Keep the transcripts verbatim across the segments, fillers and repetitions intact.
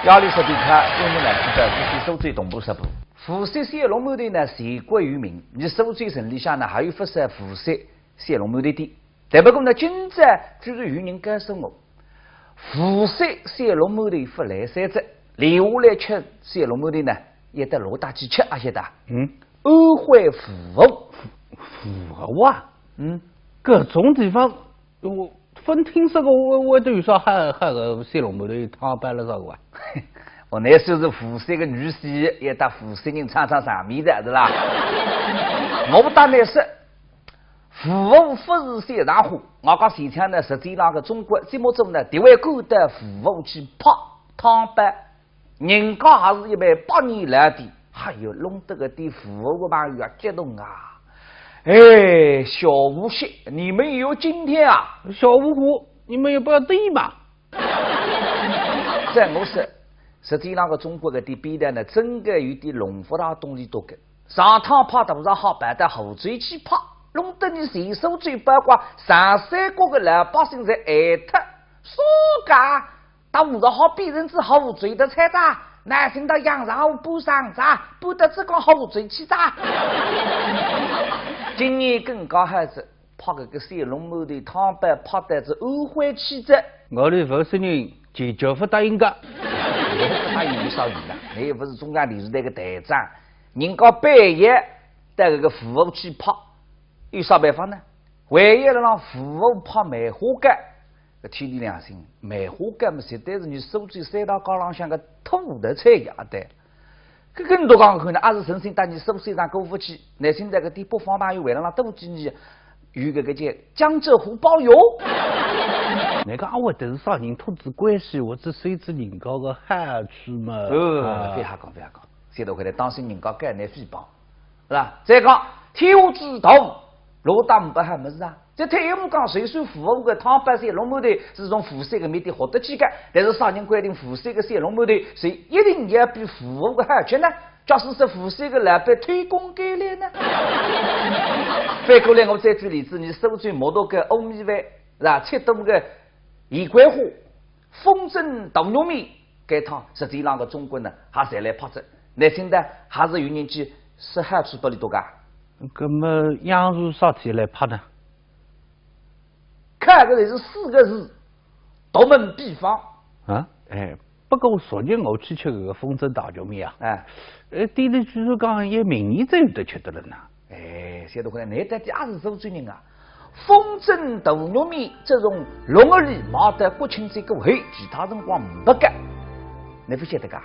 家里食点菜，我们来吃饭，这是苏州东部食谱。无锡小笼馒头呢，全国有名。你苏州城里向呢，还有不少无锡小笼馒头店。但不过呢，今朝居然有人告诉我，无锡小笼馒头勿来三只，留下来吃小笼馒头呢，也得落搭去吃啊，晓得？嗯。安徽芜湖。芜湖啊？嗯。搿种地方，我 勿听说过，我我都有啥好好个小笼馒头汤包了啥个啊？我那时候是无锡个女婿，也搭无锡人唱唱场面的，是啦？我不搭你说，芜湖勿是小场化，我讲前腔呢，实际上个中国节目组呢，特为赶到芜湖去拍汤包。 人家还是一爿百年老店，还有弄得个店务个朋友啊，激动啊！哎，小无锡，你们也有今天啊！小芜湖，你们也不要对嘛！在我说，实际上个中国个店边头呢，真个有点弄勿大懂里多个。上趟拍大闸蟹跑到湖州去拍，弄得你随手嘴八卦，上山角个老百姓侪呆脱，啥个？ 大闸蟹变成仔湖州个菜哉，难听到阳澄湖搬上哉，搬到浙江湖州去哉。今年更加好仔，拍搿个小笼馒头汤包拍到仔安徽去哉。我哋无锡人坚决勿答应个。勿答应有啥用呢？你又勿是中央电视台个台长，人家半夜到搿个芜湖去拍，有啥办法呢？万一辣辣芜湖拍梅花糕， 搿天地良心，梅花糕么绝对是你苏州三大家浪向个土特产呀，对。搿个侬讲看呢，阿是诚心搭你苏州上过勿去，乃现在搿点北方朋友为了让多几年，有搿个叫江浙沪包邮。那个阿会得是啥人托仔关系，或者收仔人家个好处嘛？呃，啊。覅瞎讲，覅瞎讲，现在回来当心人家告你诽谤。 是吧？再讲，天下之大，落搭呒不好物事啊。再退一步讲，虽说芜湖个汤包小笼馒头是从无锡个面店学得去个，但是啥人规定无锡个小笼馒头是一定要比芜湖个好吃呢？假使说无锡个老板偷工减料呢？反过来，我再举例子，你苏州木渎个乌米饭，是吧？七都个盐桂花， 风筝大肉面，搿趟实际上个中国呢，还侪来拍哉。乃现在还是有人去说好处拨俚笃个。搿么央视啥体来拍呢？看搿个是四个字，独门秘方。啊？哎，不过昨日我去吃搿个风筝大肉面啊，哎。呃，店里据说讲，也明年才有得吃得了呢。 哎，晓得回来，乃到底阿是苏州人啊？风筝大肉面只从六月里卖到国庆节过后，其他辰光呒不个。你勿晓得个？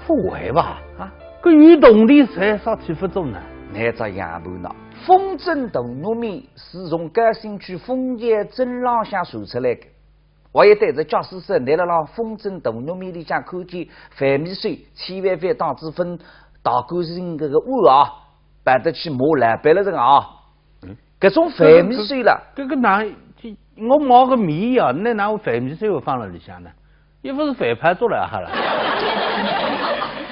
勿会吧？啊？搿有铜钿赚啥体勿做呢？乃只样般呢，风筝大肉面是从高新区枫桥镇浪向传出来个。 我也对着，假使说，乃辣浪风筝大肉面里向看见饭米水，千万勿要当仔分大干净搿个碗啊，摆得去骂老板了这个啊。嗯。搿种饭米水了。搿，搿，搿哪，我买个面呀，乃哪会饭米水会放辣里向呢？又勿是饭泡做了好了。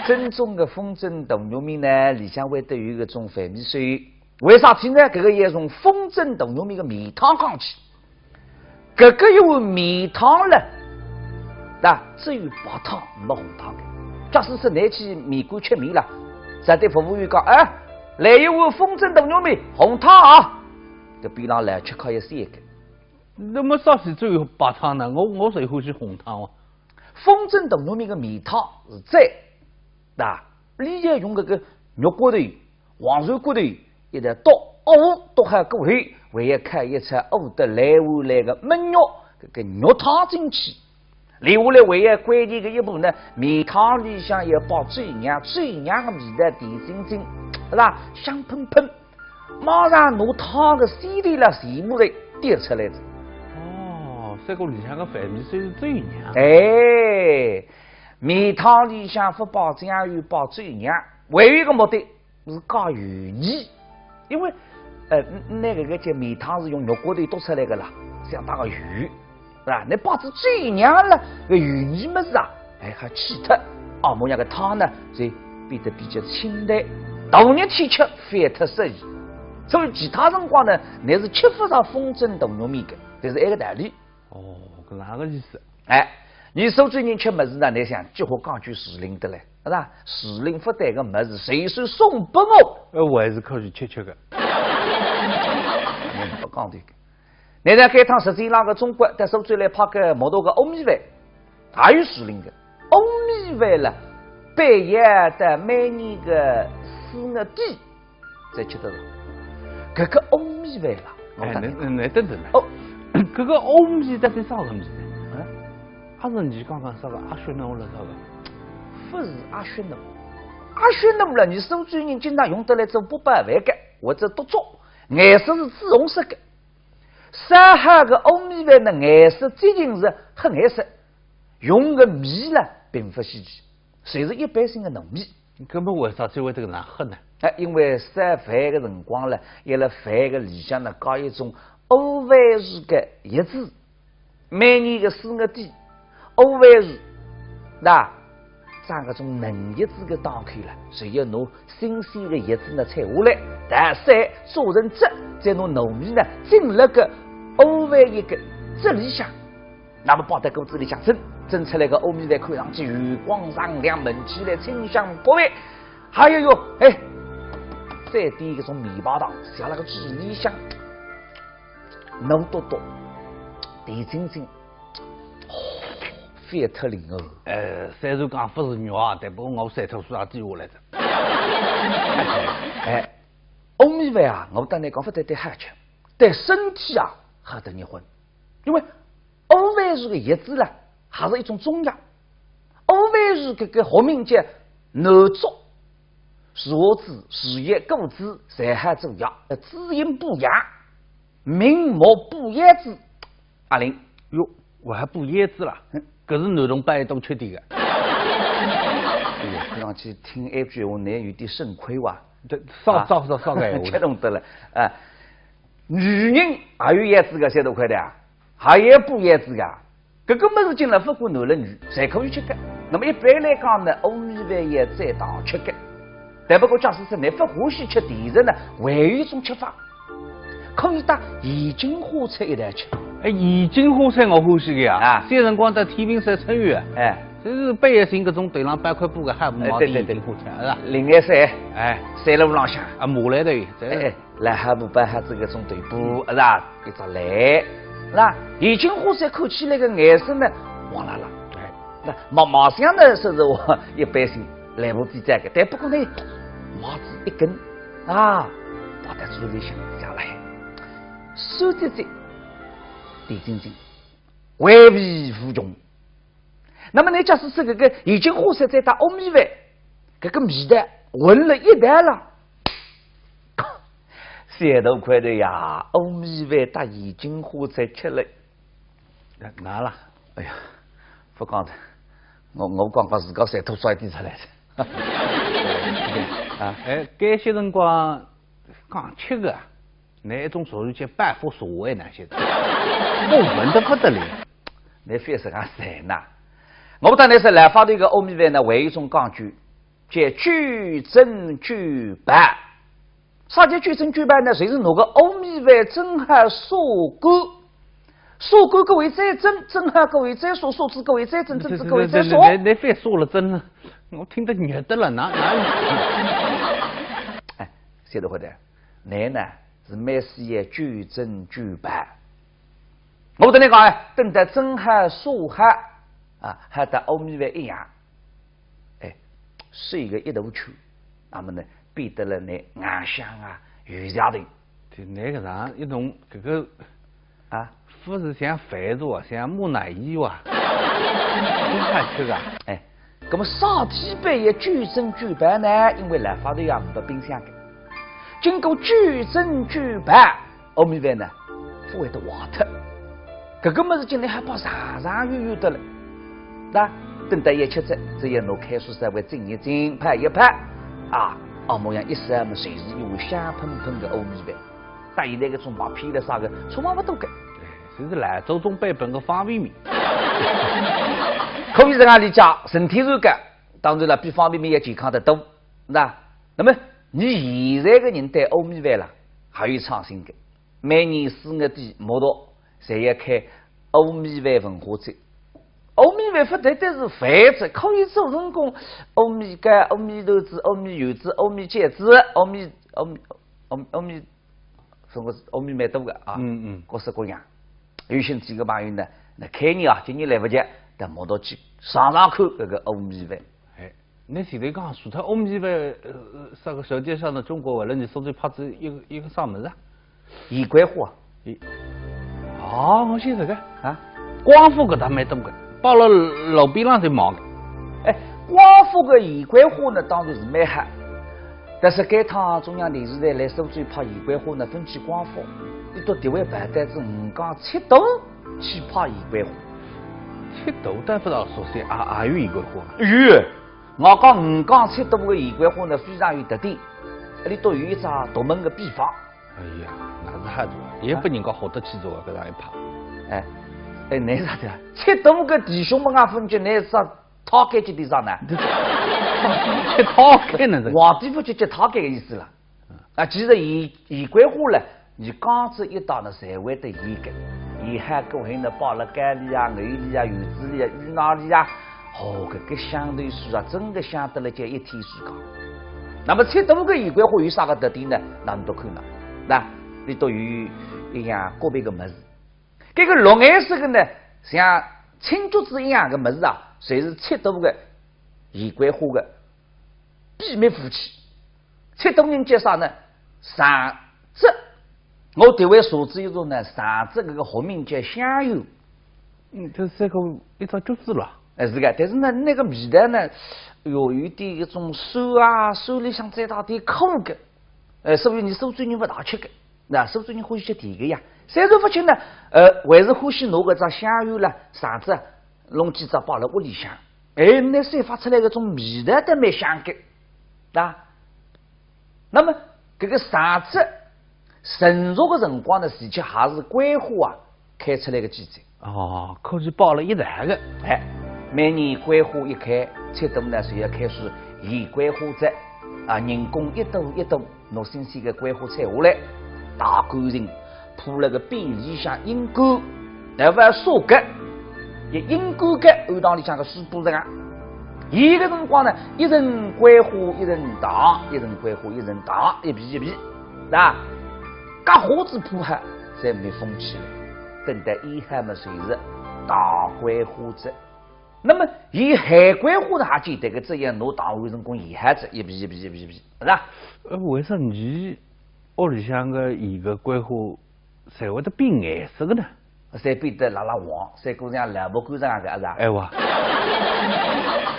正宗个风筝大肉面呢，里向会得有搿种饭米水。为啥体呢？搿个也从风筝大肉面个面汤讲起。 搿个一碗面汤了，那只有白汤，没红汤个。假使是拿起面馆吃面了，再对服务员讲，哎，来一碗风筝大肉面，红汤啊！搿边浪来吃客也是一个。那么啥是只有白汤呢？我，我最欢喜红汤哦。风筝大肉面个面汤是最，那，你也用搿个肉骨头 黄鳝骨头一道笃，笃好过后，还要开一只笃得来回来个焖肉，搿个肉汤进去。留下来还要关键个一步呢，面汤里向要摆酒酿，酒酿个味道甜津津，是吧？香喷喷。马上拿汤个鲜味了全部侪调出来了。哦，搿个里向个饭米水是酒酿。哎，面汤里向勿摆酱油，摆酒酿，还有一个目的， 是加油腻，因为，呃，那个，搿个面汤是用肉骨头笃出来个啦，相当个油，是吧？那摆仔酒酿了，搿油腻物事啊，哎，还去脱。啊，么样个汤呢，就变得比较清淡。大热天吃，非常适宜。所以其他辰光呢，乃是吃勿着风筝大肉面个，就是埃个道理。哦，搿哪个意思？哎，伲苏州人吃物事呢，倷想几化讲究时令个嘞，是吧？时令勿对个物事，随手送拨我。呃，我还是可以吃吃个。倷勿讲对个。倷看该趟舌尖浪个中国到苏州来拍个木头个乌米饭，也有时令个。乌米饭了，必要到每年个四月底 才吃得着。搿个乌米饭啦，我哎，讲倷，倷，倷等等呢。哦，搿个乌米到底啥个米呢？嗯？还是倷刚刚说个阿雪奴了啥个？勿是阿雪奴，阿雪奴了，伲苏州人经常用得来做八宝饭个，或者笃粥，颜色是紫红色个。烧好个乌米饭呢，颜色接近是黑颜色，用个米呢，并勿稀奇，侪是一般性个糯米。 搿么为啥体会得搿能黑呢？哎，因为烧饭个辰光呢，伊辣饭个里向呢，加一种乌饭树个叶子。每年个四月底，乌饭树，那长搿种嫩叶子个档口了，所以要拿新鲜个叶子呢采下来，汏水做成汁，再拿糯米呢浸辣搿乌饭叶个汁里向。 那么摆到锅子里向蒸，蒸出来个乌米饭看上去油光闪亮，闻起来清香可口。还有哟，哎，再点一种面包糖，下了个嘴里向，糯笃笃，甜津津，哦，非常灵哦。呃，虽然讲勿是肉啊，但不过我三头是也低下来的。哎，乌米饭啊，我当然讲勿对对好吃，对身体啊，好得热昏。 因为乌饭树个叶子啦，还是一种中药。乌饭树搿个学名叫南竹，树枝、树叶、果子，侪好做药，滋阴补阳，明目补腰子。阿玲，哟，我还补腰子啦？嗯。搿是男同胞一定吃点个。哎呀，看上去听埃句闲话，倷有点肾亏哇。这少，啊，少，少，少个闲话。激动得了，啊。 女人也有腰子个，晓得勿晓得啊？也有补腰子个。搿个物事进来，勿管男了女，侪可以吃个。那么一般来讲呢，乌米饭要蘸糖吃个。但不过假使是倷勿欢喜吃甜食呢，还有一种吃法，可以搭盐金花菜一道吃。哎，盐金花菜我欢喜个呀。啊。小辰光在天平山春游啊。哎。就是半夜醒搿种头浪包块布个，还勿哎，对，对，对。盐金花菜，是吧？另外是，哎。山路浪向。啊，麻来的，这哎，哎。 来还勿包含搿种豆腐，是吧？一只来，是吧？盐金花菜看起来个颜色呢，黄辣辣。哎，那毛毛香呢，是我一般性来勿及摘个，但不过呢，毛子一根，啊，摆在嘴里向下来，酸甜甜，甜津津，回味无穷。 那么倷假使吃搿个盐金花菜再搭乌米饭，搿个味道混了一道了。晓得勿晓得呀，乌米饭搭盐金花菜吃了。哪，哪啦？哎呀，勿讲的，我，我刚刚自家馋吐水滴出来的。啊。哎，该歇辰光讲吃个， 倷一种属于叫报复社会哪些的，过分得不得了。倷非是讲谁呐？我当然是来发的一个乌米饭呢，还有一种讲究，叫九蒸九包。啥叫九蒸九包呢？就是拿个乌米饭蒸好晒干，晒干各位再蒸，蒸好各位再晒，晒仔各位再蒸，蒸仔各位再晒。倷，倷，倷，倷非晒了蒸了，我听得热得了，哪，哪有？哎，晓得勿晓得？ 倷呢，是蛮适意九蒸九包。我搭倷讲哎，等到蒸好晒好啊，还搭乌米饭一样，哎，收个一大圈，那么呢，变得了倷硬香啊，有条头。就倷搿样一弄，搿个啊，勿是像饭团啊，像木乃伊哇，真好吃啊。哎， 那么啥体必要九蒸九包呢？因为老法头也没冰箱个。经过九蒸九包，乌米饭呢，勿会得坏脱。搿个物事今天还摆长长远远得了，那等到一吃仔，只要拿开水稍微浸一浸，泡一泡，啊，哦，模样一烧么，就是一碗香喷喷个乌米饭。 搭现在搿种麦片了啥个，差勿多个。哎，就是老祖宗版本个方便面。可以这样理解，纯天然个，当然了，比方便面要健康得多，是吧？那么，伲现在个人对乌米饭啦，还有创新个，每年四月底，木渎侪要开乌米饭文化节。乌米粄勿单单是饭吃，可以做成功。乌米糕、乌米团子、乌米圆子、乌米饺子、乌米、乌米、乌米、乌米，什么是乌米蛮多个啊，嗯嗯，各式各样。有兴趣个朋友呢，那开年啊，今年来勿及，但摸到去尝尝看搿个乌米饭。哎，那现在讲除脱乌米饭，呃，啥个舌尖上的中国味了，你说最怕是一个一个啥物事啊？ 盐桂花。啊，我晓得个啊，光福搿搭蛮多个，摆辣路边浪侪卖个。哎，光福个盐桂花呢，当然是蛮好。但是该趟中央电视台来苏州拍盐桂花呢，勿去光福，伊到特为跑到仔吴江七都去拍盐桂花。七都倒勿大熟悉，也也有盐桂花。有，我讲吴江七都个盐桂花呢，非常有特点，伊里头有一只独门个秘方。 哎呀，那是好做啊，也拨人家好得去做啊，搿样一拍。哎，哎，哪啥个？七都个弟兄们啊，分觉哪啥讨厌去点啥呢？讨厌呢，这个。皇帝勿去吃讨厌个意思了。啊，其实盐，盐桂花呢，伊江浙一带呢，侪会得有个。伊还过后呢，摆辣糕里啊、藕里啊、圆子里啊、芋奶里啊，哦，搿个香头水啊，真个香得了叫一天世界。那么七都个盐桂花有啥个特点呢？那么都看了，那里头有一样个别个物事，搿个绿颜色个呢，像青橘子一样个物事啊，侪是七都个盐桂花个秘密武器。七都人叫啥呢？常汁。我特为查仔一查呢，常汁搿个学名叫香橼。 嗯，就是搿个一只橘子了。哎，是个，但是呢，那个味道呢，哟，有点搿种酸啊，酸里向再带点苦个。哎，所以伲苏州人勿大吃个，那苏州人欢喜吃甜个呀。虽然勿吃呢，呃，还是欢喜拿搿只香橼啦、常汁啊，弄几只摆辣屋里向。哎，那散发出来搿种味道倒蛮香个，啊。 那么，搿个常汁成熟个辰光呢，恰恰也是桂花啊开出来个季节。哦，可是摆了一道个。哎，每年桂花一开，七都呢就要开始盐桂花汁，啊，人工一朵一朵，拿新鲜个桂花采下来，汏干净，铺辣个匾里向阴干，但勿要晒干，一阴干个，掼堂里向个水布上啊。 腌个辰光呢，一层桂花一层糖，一层桂花一层糖，一皮一皮，是吧？搿下子铺好，再密封起来，等到腌好么，就是糖桂花汁。那么，腌咸桂花呢，也简单个，只要拿糖换成功腌好仔，一皮一皮一皮一皮，是吧？呃，为啥伲屋里向个腌个桂花 侪会得变颜色个呢？侪变得蜡蜡黄，侪过像萝卜干实梗个，是吧？哎哇。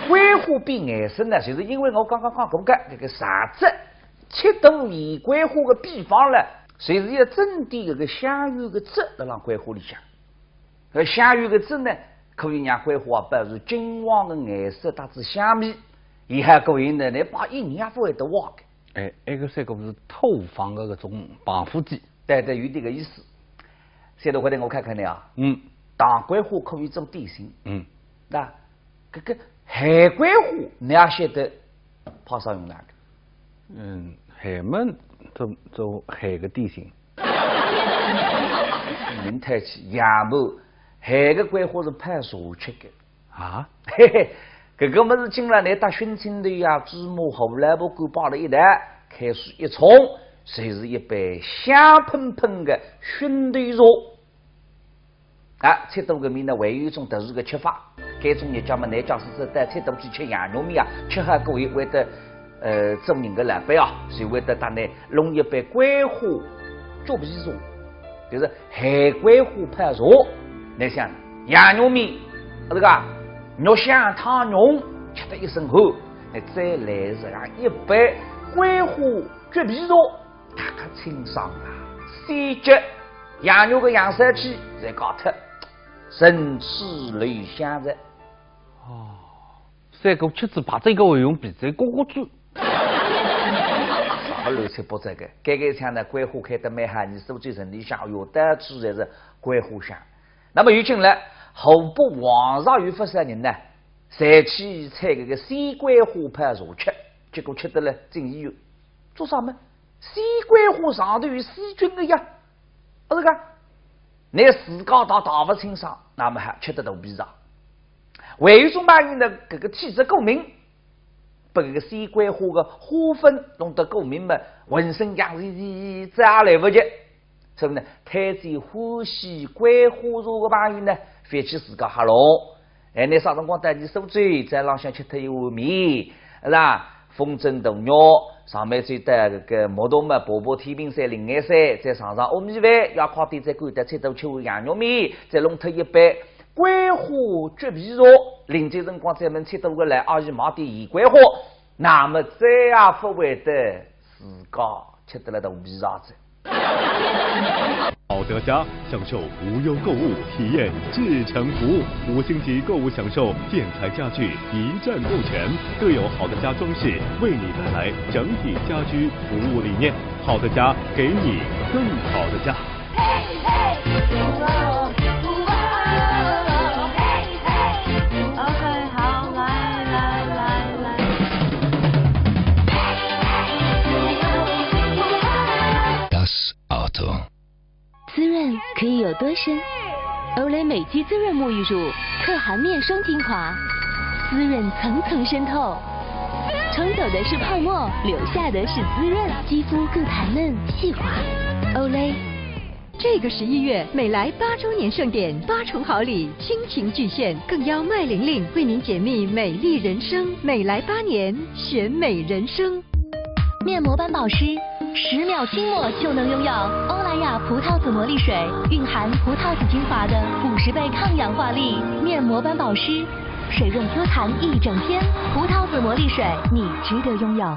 桂花变颜色呢，就是因为我刚刚讲过个，搿个常汁，七都腌桂花个秘方了，就是要蒸点搿个香橼个汁辣浪桂花里向。搿香橼个汁呢，可以让桂花啊保持金黄个颜色搭仔香味，伊还可以呢，侬摆一年也勿会得坏个。哎，埃个三个勿是土方个搿种防腐剂。 对对，有点个意思。现在回来我看看你啊，嗯。糖桂花可以做点心，嗯。那搿个咸桂花，侬也晓得派啥用场个？嗯，咸么，做，做咸个点心。明太子，也勿，咸个桂花是泡茶吃个。 啊？嘿嘿，搿个物事进来，侬搭熏青头呀、芝麻、胡萝卜干摆辣一道，开水一冲，就是一杯香喷喷个熏头茶。啊，七都搿面呢，还有一种特殊个吃法，该种日脚么，侬假使是到七都去吃羊肉面啊，吃好过后会得，呃，做人个老板啊，就会得搭侬弄一杯桂花橘皮茶。 就是咸桂花泡茶。侬想，羊肉面，搿个肉香汤浓，吃得一身汗，侬再来上一杯桂花橘皮茶，大家清爽啊，鲜脚，羊肉个羊膻气侪解脱，唇齿留香着。哦。 三个吃仔排着一个会用鼻子咯咯转。啥个乱七八糟个？该个腔呢，桂花开得蛮好，伲苏州城里向，哎哟，到处侪是桂花香。那么有劲了，河北黄石有勿少人呢，侪去采搿个鲜桂花泡茶吃，结果吃得了进医院。做啥么？鲜桂花上头有细菌个呀。 搿个，侬自家汏汏勿清爽，那么还吃得肚皮上。还有一种朋友呢，搿个体质过敏，拨搿个鲜桂花个花粉弄得过敏嘛，浑身痒兮兮，这也来勿及。所以呢，推荐欢喜桂花茶个朋友呢，覅去自家瞎弄。哎，倷啥辰光到伲苏州，在浪向吃脱一碗面，是吧？风蒸大肉，上面再带搿个木桶嘛，爬爬天平山、灵岩山，再尝尝乌米饭，夜快点再赶到七都吃碗羊肉面，再弄脱一杯桂花橘皮茶，临走辰光再问七都个老阿姨买点野桂花，那么再也勿会得自家吃得了肚皮上子。 好的家，享受无忧购物，体验至诚服务，五星级购物享受，建材家具一站购全，更有好的家装饰为你带来整体家居服务理念。好的家，给你更好的家。OK，好，来来来来。Das Auto。 滋润可以有多深？欧莱美肌滋润沐浴乳，可汗面霜精华，滋润层层渗透，冲走的是泡沫，留下的是滋润，肌肤更弹嫩细滑。欧莱。这个十一月，美莱八周年盛典，八重好礼，倾情巨献，更邀麦玲玲为您解密美丽人生。美莱八年，选美人生。 面膜般保湿，十秒轻抹就能拥有。欧莱雅葡萄籽魔力水，蕴含葡萄籽精华的五十倍抗氧化力，面膜般保湿，水润Q弹一整天。葡萄籽魔力水，你值得拥有。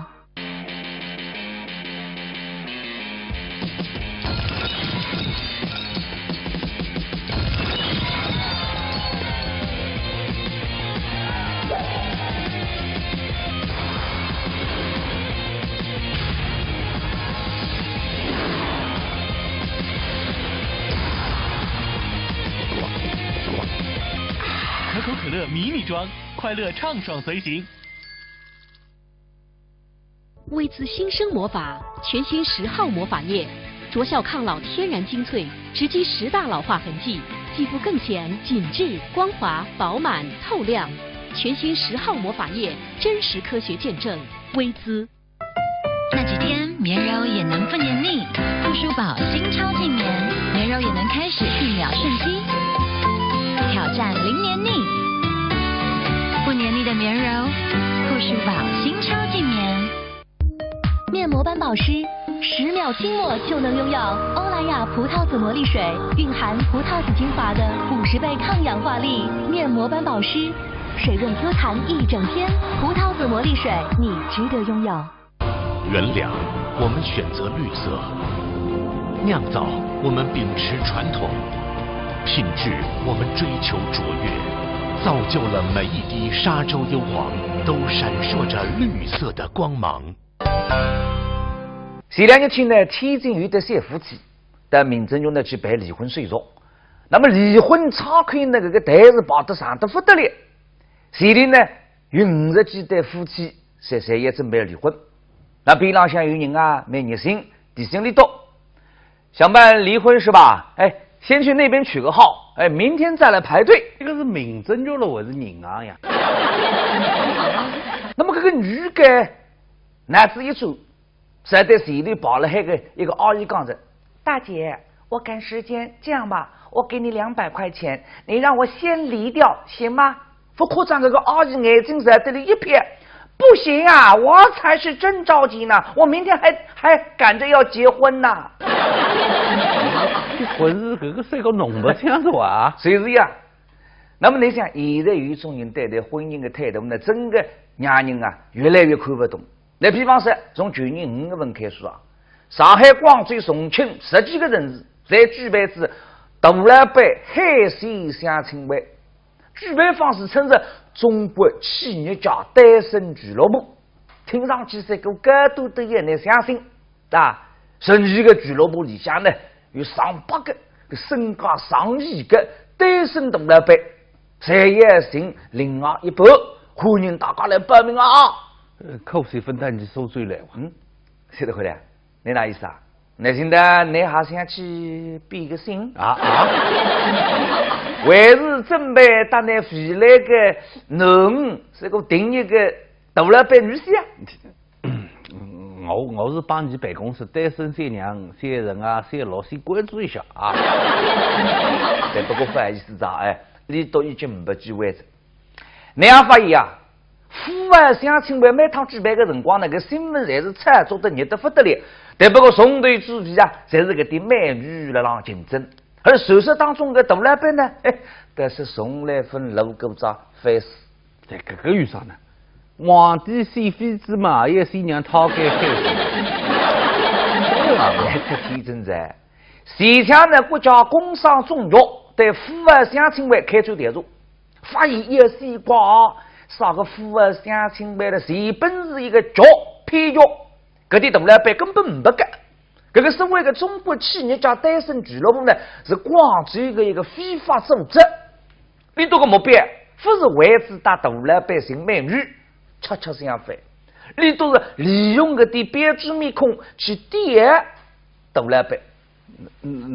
可口可乐迷你装，快乐畅爽随行。 薇姿新生魔法，全新十号魔法液，卓效抗老天然精粹，直击十大老化痕迹，肌肤更显紧致、光滑、饱满、透亮。全新十号魔法液，真实科学见证，薇姿。那几天绵柔也能不黏腻，护舒宝新超净棉，绵柔也能开始一秒瞬息，挑战零黏腻。不黏腻的绵柔，护舒宝新超净棉。 面膜般保湿，十秒轻抹就能拥有。欧莱雅葡萄籽魔力水，蕴含葡萄籽精华的五十倍抗氧化力。面膜般保湿，水润Q弹一整天。葡萄籽魔力水，你值得拥有。原粮，我们选择绿色；酿造，我们秉持传统；品质，我们追求卓越，造就了每一滴沙洲优黄都闪烁着绿色的光芒。 前两日天呢，天津有对小夫妻到民政局呢去办离婚手续。那么离婚窗口呢，搿个队是排得长得不得了。前头呢，有五十几对夫妻，侪侪也准备离婚。那边浪向有人啊，蛮热心，提醒俚笃，想办离婚是吧？哎，先去那边取个号，哎，明天再来排队。这个是民政局了，还是银行呀？那么搿个女的 拿仔一注，才对前头跑了海个一个阿姨讲着：“大姐，我赶时间，这样吧，我给你两百块钱，你让我先离掉，行吗？”勿夸张，搿个阿姨眼睛在这里一瞥：“不行啊，我才是真着急呢，我明天还还赶着要结婚呢。”结婚是搿个是个弄勿清楚啊。就是呀。那么你想，现在有一种人对待婚姻的态度呢，真个让人啊越来越看勿懂。 来，比方说，从去年五月份开始啊，上海、广州、重庆十几个城市侪举办仔大老板海选相亲会。举办方是称作中国企业家单身俱乐部，听上去是个高度得也难相信，啊，神奇个俱乐部里向呢，有上百个，个身价上亿个单身大老板，侪要寻另外一半，欢迎大家来报名啊！ 呃，口水分担起收最来哇。嗯，谢德辉嘞，你哪意思啊？那现在你还想去比个心？啊，啊？还是准备搭㑚未来个囡儿，是个定一个大老板女婿啊？我，我是帮你办公室单身小娘、小人啊、小老先关注一下啊。但不过勿好意思哉，哎，俚笃已经没机会哉。 㑚也发现啊，父爱相亲会每趟举办个辰光呢，搿新闻侪是炒作得热得勿得了。但不过从头至尾啊，侪是搿点美女辣浪竞争。而传说当中个大老板呢，哎，但是从来勿露过只face。搿个有啥呢？皇帝选妃子嘛，也先让他该开始。这个啊，我还是天真哉。前腔呢，国家工商总局对父爱相亲会开展调查。 发现一个西瓜，啥个父爱相亲会呢，全本是一个局，骗局，搿点大老板根本没个。搿个所谓的中国企业家单身俱乐部呢，是广州的一个非法组织。俚笃个目标，勿是为仔搭大老板寻美女，恰恰相反，俚笃是利用搿点标致面孔去点大老板。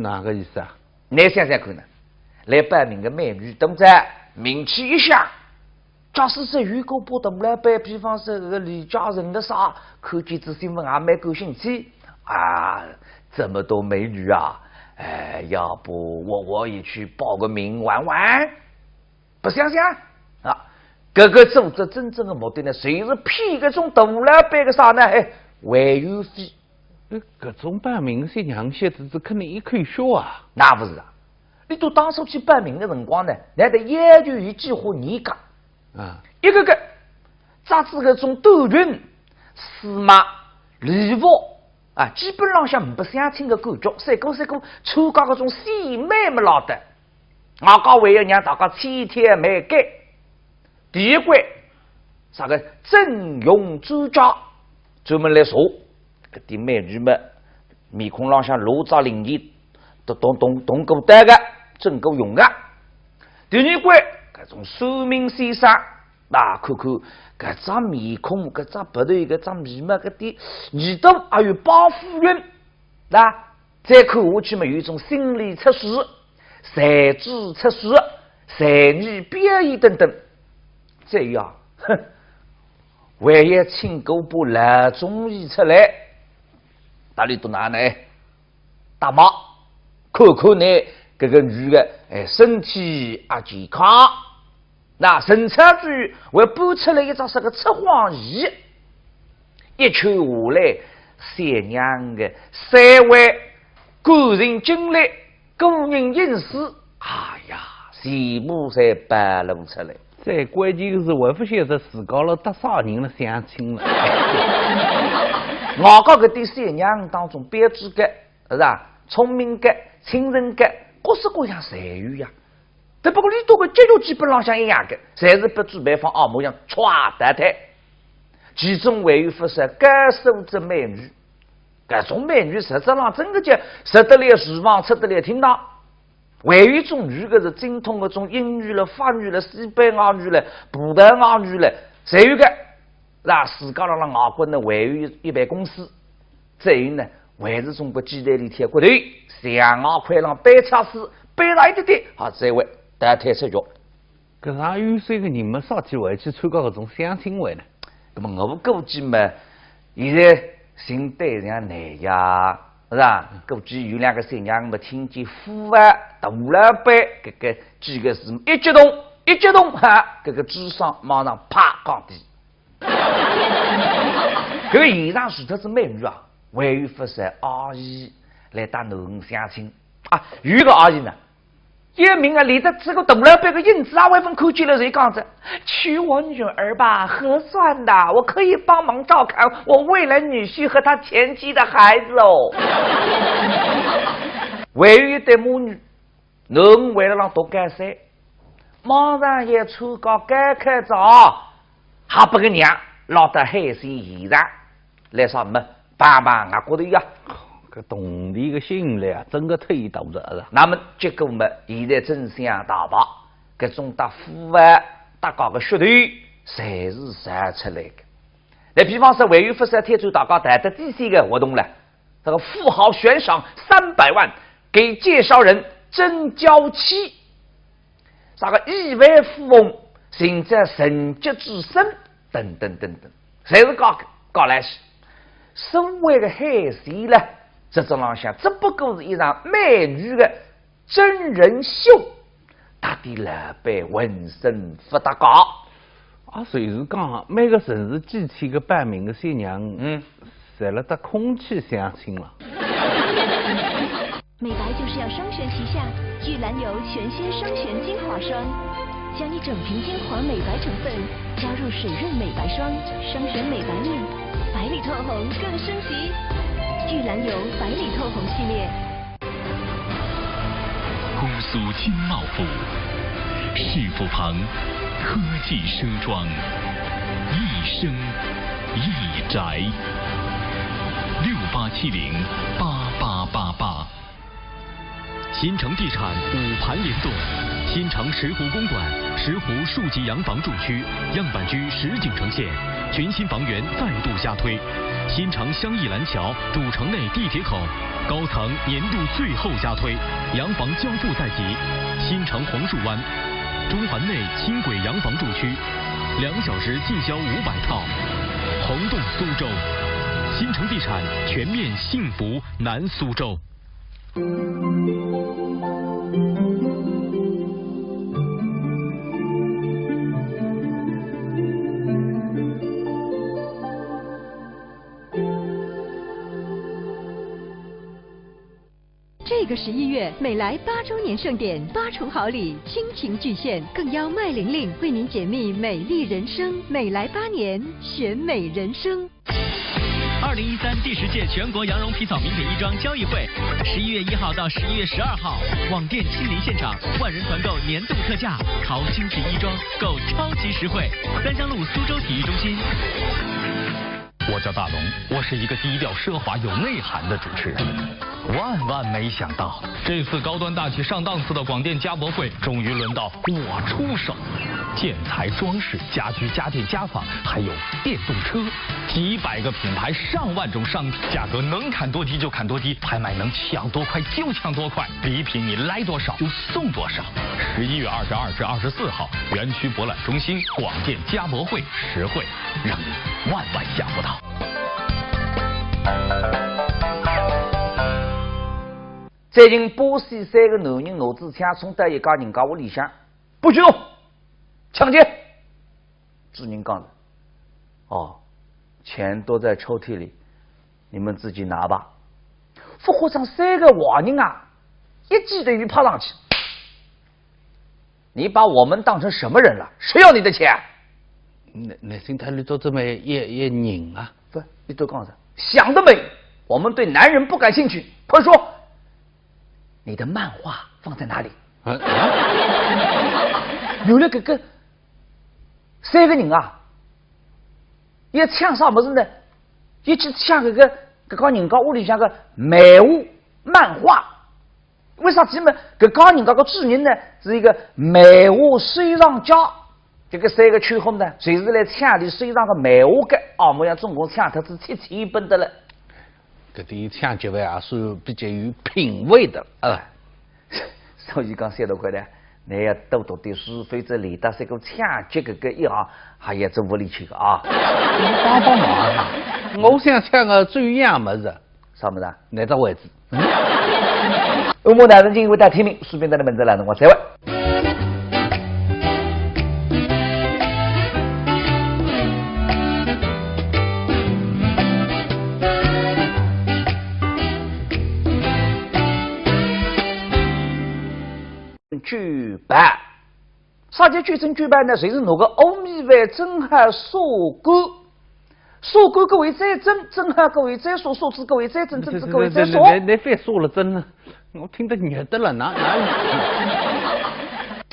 哪个意思啊？ 㑚想想看呢，来报名的美女等仔，名气一响，假使是有个把大老板，比方说搿个李嘉诚的啥，看见仔新闻也蛮感兴趣啊，这么多美女啊，哎，要不我，我也去报个名玩玩，不想想啊？搿个组织真正的目的呢，就是骗搿种大老板个啥呢？哎，会员费。 哎，搿种报名小娘小子肯定一口血啊。那勿是啊，俚笃当初去报名的辰光呢，难得要求有几化严格啊。一个个着仔搿种短裙、丝袜、礼服啊，基本浪向没相亲的感觉，赛过赛过参加搿种选美么拉倒。外加还要让大家千挑万拣。 第一关，啥个整容专家专门来查，搿点美女们面孔浪向露只零件，都动动动过刀个，整过容个。第二关，搿种算命先生，那看看搿只面孔，搿只鼻头，搿只眉毛，搿点耳朵，还有包夫人，那 再看下去嘛，有一种心理测试、才智测试、才艺表演等等。再有啊，哼，还要请个把老中医出来，搭俚笃哪能搭脉，看看㑚搿个女的，哎，身体啊健康。 那陈超之还搬出来一只啥个测谎仪，一圈下来，小娘的三围、感情经历、个人隐私，哎呀，全部侪暴露出来。最关键的是，还勿晓得自家了搭啥人了相亲了。外加搿点小娘当中标致个，是吧？聪明个、清纯个，各式各样侪有呀。 但不过俚笃个结局基本浪向一样个，侪是拨主办方按模样歘淘汰。其中还有勿少高素质美女，搿种美女实质浪真个叫入得了厨房，出得了厅堂。还有一种女个是精通搿种英语了、法语了、西班牙语了、葡萄牙语了，侪有个。 那自家辣辣外国呢，还有一，一爿公司，再有呢，还是中国鸡蛋里挑骨头，象牙块浪扳恰死，扳着一点点，啊，再会淘汰出局。搿啥有些个人没啥机会去参加搿种相亲会呢？那么我估计嘛，现在寻对象难呀，是吧？估计有两个小娘们听见富豪、大老板，搿个几个字一激动，一激动，哈，搿个智商马上啪降低。 搿个现场除脱是美女啊，还有勿少阿姨来搭囡儿相亲啊。有一个阿姨呢，一面啊，连得搿个大老板个影子啊，还朆看见了，就讲着：“娶我女儿吧，合算的，我可以帮忙照看我未来女婿和他前妻的孩子哦。”还有一对母女，囡儿为了让读高三，马上要参加高考哉，还拨个娘拉到海鲜现场来啥么，碰碰额角头呀。搿铜钿个吸引力啊，真个忒大了，是吧？那么结果嘛，现在真相大白，搿种搭富豪搭家个噱头，侪是造出来个。那比方说，还有勿少挑战大家谈得第三个活动了， 这个富豪悬赏三百万给介绍人征娇妻。啥个亿万富翁、寻找神迹之声等等等等，侪是搞搞来西。所谓的海选呢，实质浪向只不过是一场美女的真人秀，搭点老板浑身勿搭界。啊，就是讲每个城市寄去个报名的新娘，嗯，侪辣搭空气相亲了。美白就是要双旋齐下，聚蓝油全新双旋精华霜，将一整瓶精华美白成分加入水润美白霜，双旋美白面，白里透红更升级。聚蓝油白里透红系列。姑苏金茂府，市府旁，科技奢装，一生一宅。六八七零八八八八。新城地产五盘联动，新城石湖公馆，石湖数级洋房住区，样板居实景呈现，全新房源再度加推。新城香溢蓝桥，主城内地铁口，高层年度最后加推，洋房交付在即。新城黄树湾，中环内轻轨洋房住区，两小时尽销五百套，红动苏州。新城地产，全面幸福南苏州。这个十一月，美莱八周年盛典，八重好礼，倾情巨献，更邀麦玲玲为您解密美丽人生。美莱八年，选美人生。二零一三第十届全国羊绒皮草名品衣装交易会，十一月一号到十一月十二号，网店亲临现场，万人团购年度特价，淘精品衣装，购超级实惠。三江路苏州体育中心。我叫大龙，我是一个低调奢华有内涵的主持人，万万没想到，这次高端大气上档次的广电家博会终于轮到我出手。建材、装饰、家居、家电、家纺，还有电动车，几百个品牌，上万种商品，价格能砍多低就砍多低，拍卖能抢多快就抢多快，礼品你来多少就送多少。十一月二十二至二十四号，园区博览中心广电家博会，实惠让你万万想不到。最近巴西三个男人拿支枪冲到一家人家屋里向，不许动，抢劫！主人讲的，哦，钱都在抽屉里，你们自己拿吧。勿过搿三个坏人啊，一记头就扑上去。你把我们当成什么人了？谁要你的钱？那那现在你做这么一一人啊？不，你都讲啥？想得美！我们对男人不感兴趣，快说，你的漫画放在哪里？啊？原来搿个三个人啊，要抢啥物事呢？要去抢搿个搿个人家屋里向个漫画漫画。为啥体呢？搿家人家个主人呢是一个漫画收藏家，搿个三个छोरा呢，侪是来抢伊收藏个漫画个，啊，么样总共抢脱仔七千本得了。搿点抢劫犯也算比较有品位的啊。所以讲，小大块呢，侬要多读点书，否则连带搿个抢劫搿个一行，还要做勿里去个啊。帮帮忙啊！我想抢个最样物事，啥物事啊？哪只位置？我们男人进一步大听明，书边的门子来，辰光再会。举办，啥叫九蒸九办呢？就是拿个欧米饭蒸好晒干。晒干过后再蒸，蒸好过后再晒，晒仔过后再蒸，蒸仔过后再晒。你你你你别说了，真的，我听得热得了，哪哪有？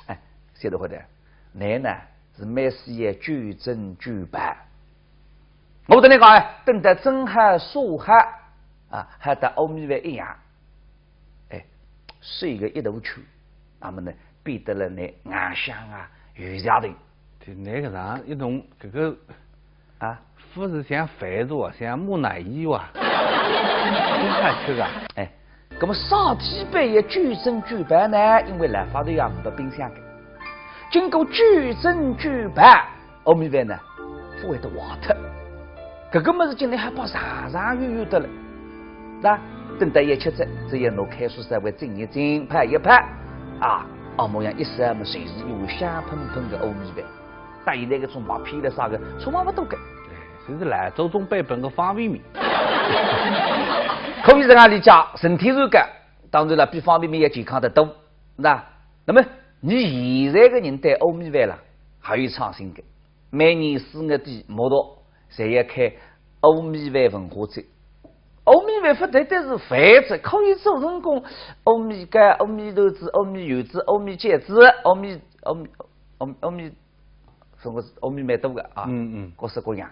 哎，晓得勿得，侬呢是蛮适意九蒸九办。我跟侬讲哎，等到蒸好晒好啊，还搭欧米饭一样，哎，是一个一头球，那么呢，变得了侬硬香啊，有家庭。就那个啥，一种这个啊，不是像肥肉啊，像木乃伊哇，真好吃啊。哎，那么啥体办也九蒸九办呢？因为老法头也没冰箱的。经过九蒸九泡，乌米饭呢，勿会得坏脱。搿个物事今朝还摆长长远远得了，那等到要吃哉，只要拿开水稍微浸一浸，泡一泡，啊，啊，模样一烧么，侪是一碗香喷喷个乌米饭。搭现在搿种麦片了啥个，差勿多个。就是老祖宗版本个方便面。可以这样理解，身体是个，当然了，比方便面要健康得多。那，那么你现在个人对乌米饭啦，还有创新个。每年四月底，木渎侪要开乌米饭文化节。乌米饭勿单单是饭吃，可以做成功乌米糕、乌米团子、乌米圆子、乌米饺子、乌米、乌米、乌米、乌米，什么乌米蛮多个啊，嗯嗯，各式各样。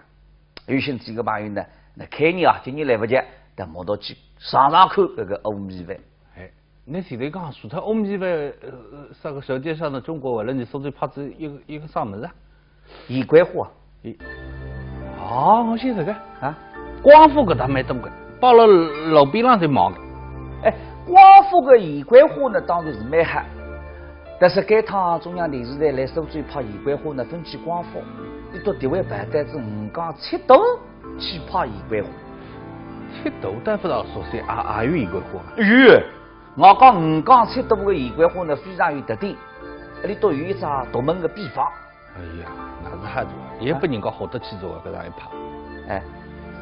有兴趣个朋友呢，那开年啊，今年来勿及，到木渎去尝尝看搿个乌米饭。哎， 侬前头讲，除脱乌米饭，呃，啥个舌尖上的中国，完了，侬苏州拍仔一个，一个啥物事啊？盐桂花。哦，我晓得个。啊？光福搿搭蛮多个，摆辣路边浪侪卖个。哎，光福个盐桂花呢，当然是蛮好。但是该趟中央电视台来苏州拍盐桂花呢，朆去光福，伊到底位排队仔，五江七都去拍盐桂花。七都倒勿大熟悉，也，也有盐桂花啊？有。 我讲五江七都个盐桂花呢，非常有特点，里头有一只独门个秘方。哎呀，那是好做，也拨人家好得去做搿样一派。哎，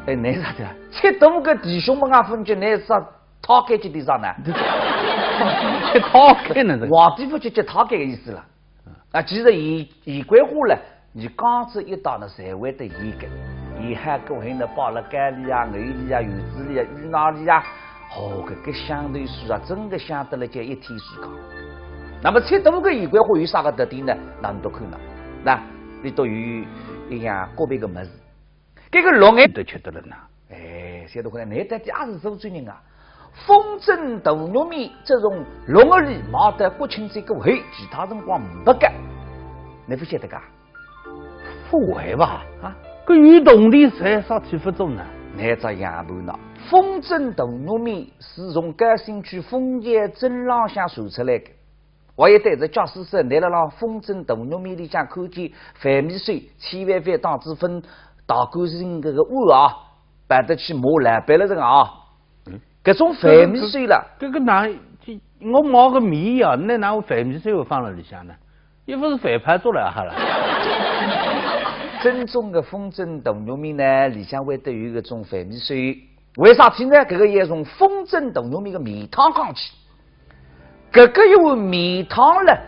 哎，侬啥个？七都个弟兄们啊，分觉，侬啥讨该去点啥呢？讨该呢，这个。皇帝勿去，就讨该个意思了。 啊，其实盐，盐桂花呢，侬讲仔一道呢，侪会得腌个。腌好过后呢，摆辣糕里啊、藕里啊、圆子里啊、芋奶里啊，哦，搿个香头水啊，真个香得了叫一天时光。那么七都个盐桂花有啥个特点呢？那侬都看了，那里头有一样个别个物事。 搿个绿眼都吃得了呢。哎，晓得回来，侬到底也是苏州人啊？风蒸大肉面，只从六月里卖到国庆节过后，其他辰光没个。侬勿晓得噶？勿会吧？啊？搿有铜钿，啥体勿做呢？侬只样般呢？风蒸大肉面是从高新区枫桥镇浪向传出来个。 我也对着，假使说侬辣浪风蒸大肉面里向看见饭米水，千万覅当仔朆汏干净搿个碗啊，摆得去骂老板了这个啊。嗯。搿种饭米水了。搿个，搿个哪，我买个面呀，侬哪会饭米水会放辣里向呢？又勿是饭泡做了好了。正宗个风蒸大肉面呢，里向会得有搿种饭米水。为啥体呢？搿个要从风蒸大肉面个面汤讲起。 搿个一碗面汤了，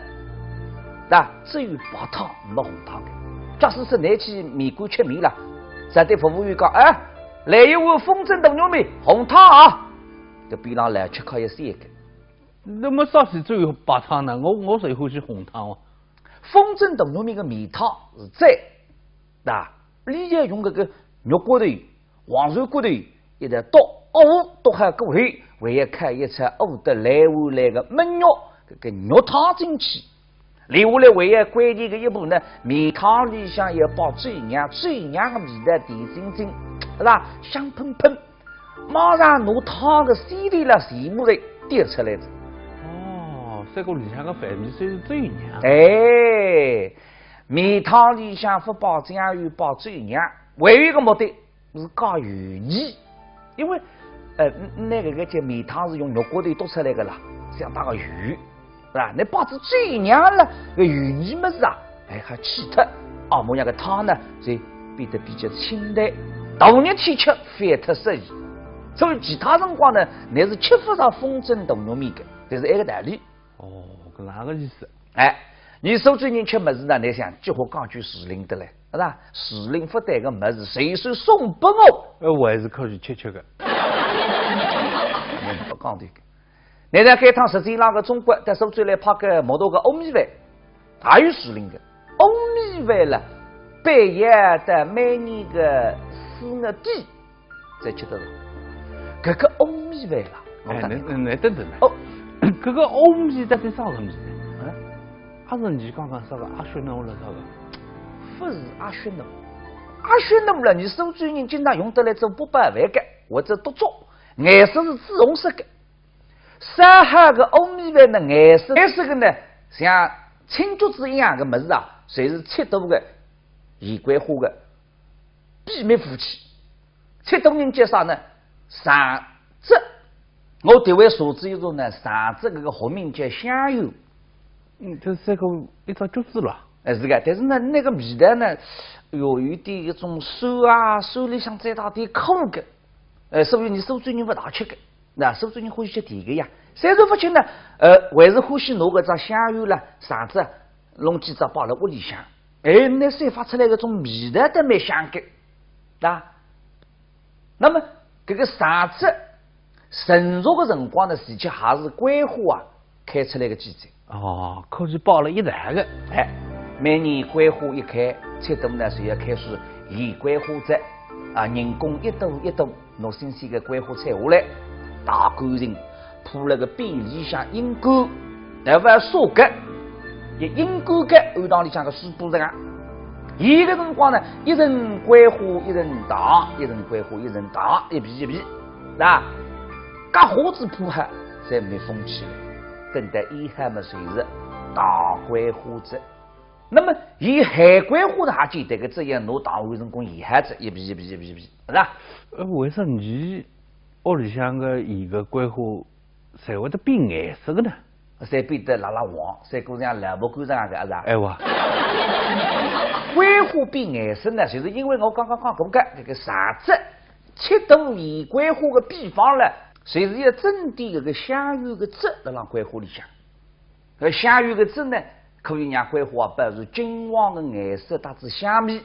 那只有白汤，没红汤个。假使是侬去面馆吃面了，再对服务员讲，哎，来一碗风蒸大肉面，红汤啊，搿边浪来吃客也是一个。那么啥体只有白汤呢？我，我最欢喜红汤哦。风蒸大肉面个面汤是最 那里要用搿个肉骨头、黄鳝骨头一道剁，哦，剁好过后，还要揩一层哦得来回来个焖肉，搿个肉汤进去。留下来还要关键个一步呢，面汤里向要摆酒酿，酒酿个味道甜津津，是吧？香喷喷。马上拿汤个鲜甜了全部侪滴出来了。哦，搿个里向个饭米水是酒酿。哎， 面汤里向勿摆酱油，摆酒酿，还有一个目的是解油腻。因为，呃，拿搿个叫面汤是用肉骨头剁出来个啦，相当个油，是吧？侬摆仔酒酿了，搿油腻物事啊，哎，还去脱。啊，么样个汤呢，就变得比较清淡。大热天吃，反而适意。所以其他辰光呢，侬是吃勿着风蒸大肉面个，就是埃个道理。 哦，搿哪个意思？哎，侬苏州人吃物事呢，侬想，几化讲究时令得来，是吧？时令勿对个物事，随手送拨我。呃，我还是可以吃吃个。勿讲对个。侬看该趟舌尖浪个中国到苏州来拍个木渎个乌米饭，也有时令个。乌米饭了，必要到每年个四月底 才吃得着。搿个乌米饭啦，我哎，讲侬，侬，侬等等呢。哦，搿个乌米到底啥物事呢？嗯？阿是侬刚刚说个阿雪糯了啥个？勿是阿雪糯。阿雪糯了，侬苏州人经常用得来做八宝饭个，或者笃粥，颜色是紫红色个。 烧好个乌米饭呢，颜色，颜色个呢，像青橘子一样个物事啊，侪是七都个严桂花个秘密武器。七都人叫啥呢？常子。我特为查仔一查呢，常子搿个学名叫香橼。嗯，就是搿个一只橘子了。哎，是个，但是呢，那个味道呢，哟，有点一种酸啊，酸里向再带点苦个。呃，所以伲苏州人勿大吃个。 那苏州人欢喜吃甜个呀，虽然勿吃呢，呃，还是欢喜拿搿只香橼啦、常子啊，弄几只摆辣屋里向。哎，那散发出来搿种味道倒蛮香个，啊。那么搿个常子成熟个辰光呢，的确还是桂花啊开出来个季节。 哦，可是摆了一道个。哎，每年桂花一开，七都呢就要开始严桂花节，啊，人工一朵一朵，拿新鲜个桂花采下来，汏干净，铺辣个匾里向阴干，汏勿晒个，也阴干个，按堂里向个师傅实梗。伊个辰光呢，一层桂花一层糖，一层桂花一层糖，一皮一皮，是吧？搿花子铺好，再密封起来。 等到腌好么，就是糖桂花节。那么，腌咸桂花呢，还简单个，只要拿糖换成功腌好节，一皮一皮一皮一皮，是吧？呃，为啥伲屋里向个伊个桂花侪会得变颜色个呢？侪变得蜡蜡黄，侪过像萝卜干实梗个，是吧？哎哇。桂花变颜色呢，就是因为我刚刚讲过个，搿个常子，七都严桂花个秘方了，就是要增点搿个香橼个汁辣浪桂花里向。 搿香橼个汁呢，可以让桂花保持金黄个颜色搭仔香味，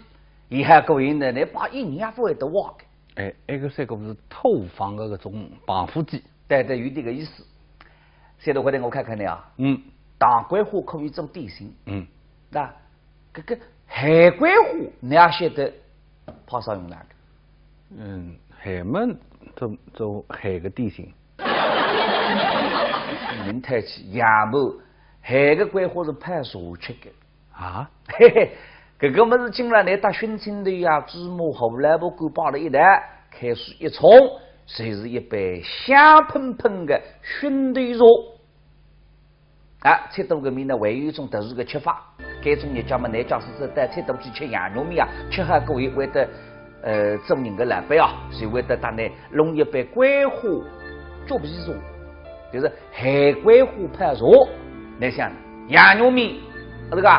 伊还可以呢，侬摆一年也勿会得坏个。哎，埃个三个勿是土方个搿种防腐剂。对对，有点搿意思。现在回头我看看侬啊，嗯。糖桂花可以做点心，嗯。那搿个咸桂花，侬也晓得派啥用场个？嗯，咸么，做，做咸个点心。侬太气，爷们， 咸个桂花是泡茶吃个。啊？嘿嘿，搿个物事进来，侬搭熏青头呀、芝麻、胡萝卜干摆辣一道，开水一冲，就是一杯香喷喷个熏头茶。啊，七都搿面呢，还有一种特殊个吃法，该种日脚么，侬假使是到七都去吃羊肉面啊，吃好过后会得，呃，做人个老板啊，就会得搭侬弄一杯桂花橘皮茶。 就是咸桂花泡茶，侬想，羊肉面，搿个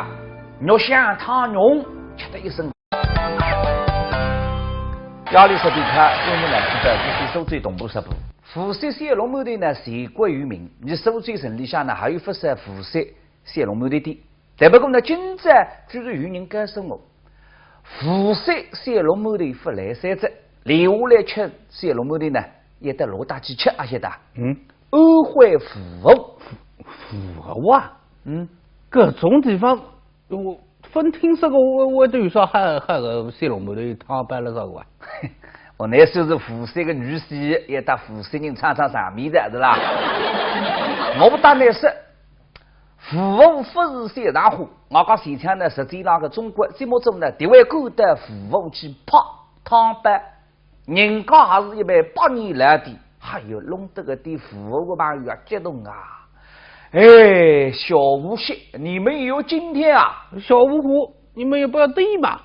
肉香汤浓，吃得一身。夜里十点快，我们来看到就是苏州东部十部。无锡小笼馒头呢，全国有名，伲苏州城里向呢，还有勿少无锡小笼馒头店。但不过呢，今朝居然有人告诉我，无锡小笼馒头勿来三只，留下来吃小笼馒头呢，也得落搭去吃，阿晓得？嗯。 安徽芜湖。芜湖啊？嗯。搿种地方，我勿听说过，我，我都有啥好，好个小笼馒头汤包了啥个啊？我乃算是无锡个女婿，也搭无锡人撑撑场面的，是吧？我勿搭侬说，芜湖勿是小场化，我讲前腔呢，舌尖上个中国节目组呢，特为赶到芜湖去拍汤包。 人家还是一爿百年老店，还有弄得搿点芜湖个朋友啊，激动啊！哎，小无锡，你们也有今天啊！小芜湖，你们也不要对嘛！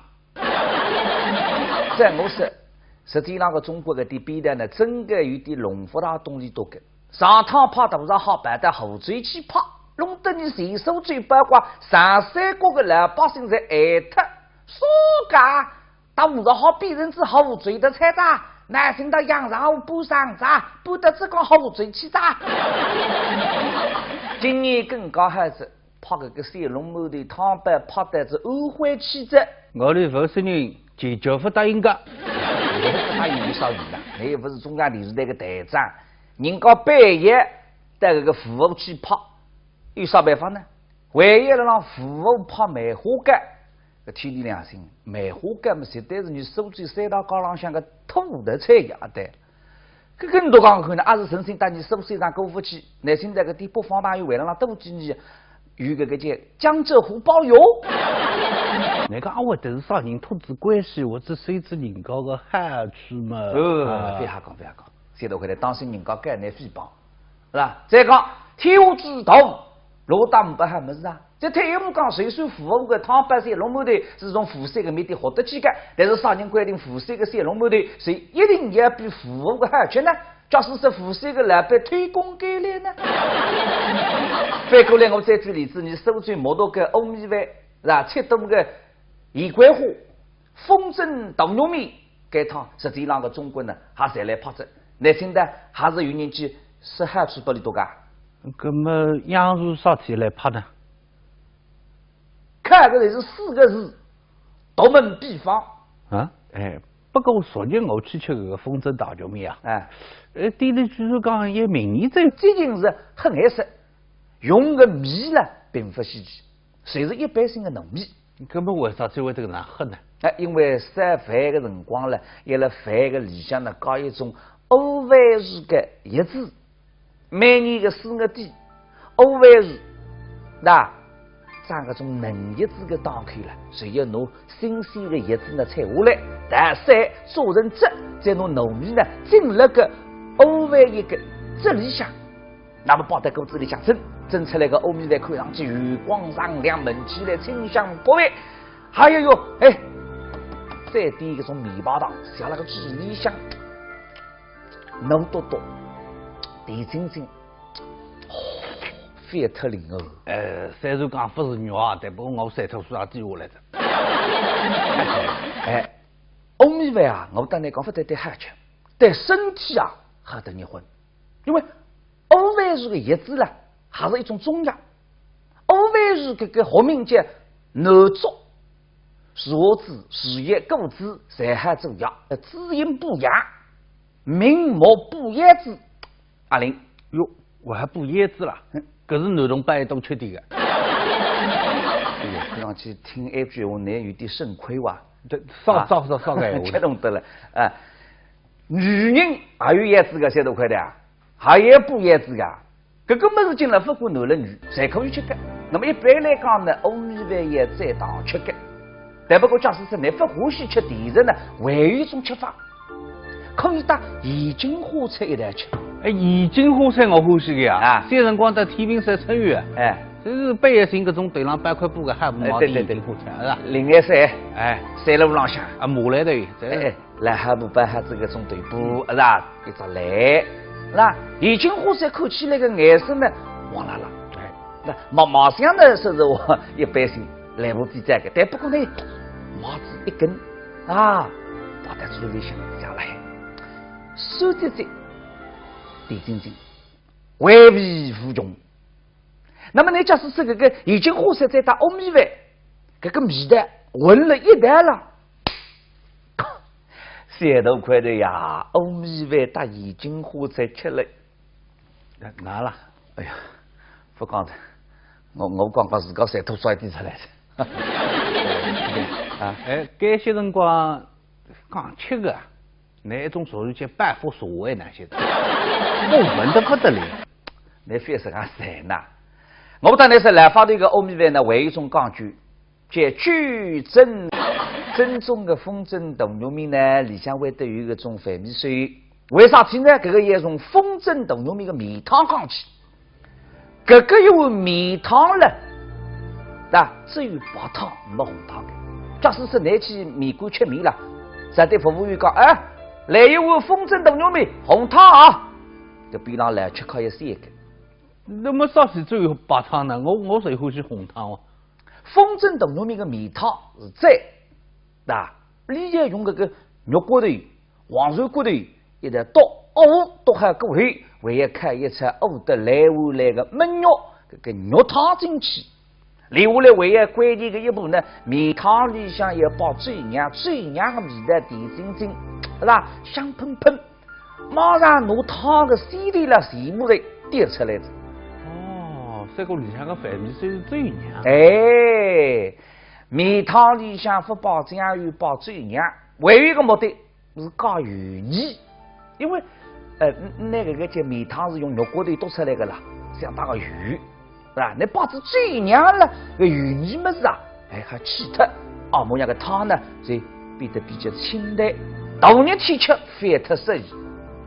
再我说，实际上个中国搿点边头呢，真个有点弄勿大懂伊笃个。上趟拍大闸蟹跑到湖州去拍，弄得伲全苏州，包括长三角个老百姓侪呆脱。啥个？ 大闸蟹变成仔湖州个菜哉，乃现在阳澄湖搬上哉，搬到浙江湖州去哉。今年更加好哉，拍搿个小笼馒头汤包拍到仔安徽去哉。我伲无锡人坚决勿答应个。勿答应有啥用呢？侬又勿是中央电视台个台长，人家半夜到搿个芜湖去拍，有啥办法呢？唯一辣辣芜湖拍梅花糕， 搿天地良心，梅花糕么绝对是伲苏州三大街浪向个土特产呀，对。搿个侬倒讲看呢，阿是诚心搭伲苏州上过勿去，乃现在搿点北方朋友为了让多几年有搿个叫江浙沪包邮。侬讲阿会得是啥人托仔关系，或者收仔人家个好处嘛？呃，啊。覅瞎讲，覅瞎讲，现在回来当心人家告侬诽谤，是吧？再讲，天下之大，落搭呒不好物事啊。搿退一步讲，就算无核个汤包小笼馒头是从无水个面点学得去个，但是啥人规定无水个小笼馒头就一定要比无核个好吃呢？假使说无水个老板偷工减料呢？反过来，我再举例子，倷苏州木渎个乌米饭，是吧？七都个盐桂花、枫镇大肉面，搿趟实际浪个中国呢，也侪来拍哉。难听点，还是有人去说好处拨俚笃个。搿么央视啥体来拍呢？ 看个侪是四个字，独门秘方。啊，哎，不过昨日我去吃搿个枫镇大肉面啊，哎，呃，店里居然讲有名医哉。究竟是黑颜色，用个米呢，并不稀奇，侪是一般性个糯米。搿么为啥体会得搿能黑呢？哎，因为烧饭个辰光呢，要辣饭个里向呢，加一种乌饭树个叶子， 每年个四月底，乌饭树，那，长搿种嫩叶子个档口了，就要拿新鲜个叶子呢采下来，大晒做成汁，再拿糯米呢浸辣搿乌饭叶个汁里向，那么摆到锅子里向蒸，蒸出来个乌米饭看上去油光锃亮，闻起来清香八味。还有哟，哎，再点一种面包糖，下了个嘴里向， 糯笃笃，甜津津，哦，覅忒灵哦。呃，虽然讲勿是肉啊，但不过我馋吐水也滴下来哉。哎，乌米饭啊，我搭倷讲，勿单单好吃，对身体啊，好得热昏。因为乌饭树个叶子啦，还是一种中药。乌饭树搿个学名叫南竹，树子、树叶、果子侪好做药，滋阴补阳。 明目补腰子。阿玲。哟，我还补腰子啦？嗯。搿是男同胞一种缺点个。哎呀，看上去听埃句闲话，倷有点肾亏哇。对，少，啊，少，少，少个闲话。激动得了。啊，女人也有腰子个，晓得勿晓得啊？还要补腰子个。 搿个物事进了勿管男了女，侪可以吃个。那么一般来讲呢，乌米饭也最当吃个。但不过假使是倷勿欢喜吃甜食呢，还有一种吃法，可以搭盐金花菜一道吃。哎，盐金花菜我欢喜个呀。啊。小辰光到天平山春游啊，哎。就是半夜寻搿种头浪包块布个，还勿哎，对，对，对。盐金花菜，是吧？另外是，哎。山路浪向。啊，马来的，这哎。 来还不摆下这个种豆腐，是吧？一只来，是吧？已经火烧口起来个颜色呢，黄辣辣。哎，那毛毛香呢，是我一般性来不及这个，但不过呢，帽子一根，啊，跑到嘴里向下来，酸滋滋，甜津津，回味无穷。那么呢，假使是这个已经火烧再搭乌米饭，这个味道混了一道了。 三大块头呀，乌米饭搭已经火烧吃了。哪，哪了？哎呀，不讲了，我，我刚刚自家馋吐水滴出来了。啊。哎，该歇辰光讲吃个，哪一种属于叫报复社会哪些的？我闻得不得了。你非是讲谁呐？我当然是来发的一个乌米饭呢，还有一种讲究， 叫九蒸。正宗个枫镇大肉面呢，里向会得有一个种饭米水。为啥体呢？搿个也从枫镇大肉面个面汤讲起。搿个一碗面汤了，啊，只有白汤，没红汤个。假使是倷去面馆吃面了，再对服务员讲，哎，来一碗枫镇大肉面，红汤啊。搿边浪来吃客也是一个。那么啥体只有白汤呢？我，我最欢喜红汤哦。 枫镇大肉面个面汤是赞，啊，里向用搿个肉骨头、黄鳝骨头一道笃，哦，笃好过后，还要揩一撮哦得来回来个焖肉，搿个肉汤进去。留下来还要关键个一步呢，面汤里向要摆酒酿，酒酿个味道甜津津，是吧？香喷喷。 马上拿汤个鲜甜了全部侪滴出来哉。哦，搿个里向个饭米水是酒酿。哎，面汤里向勿摆酱油，摆酒酿，还有一个目的是解油腻。因为，呃，拿搿个叫面汤是用肉骨头笃出来个啦，相当个油。 是吧？倷摆仔酒酿了，搿油腻物事啊，哎，还去脱。啊，么样个汤呢，就变得比较清淡。大热天吃，反而适意。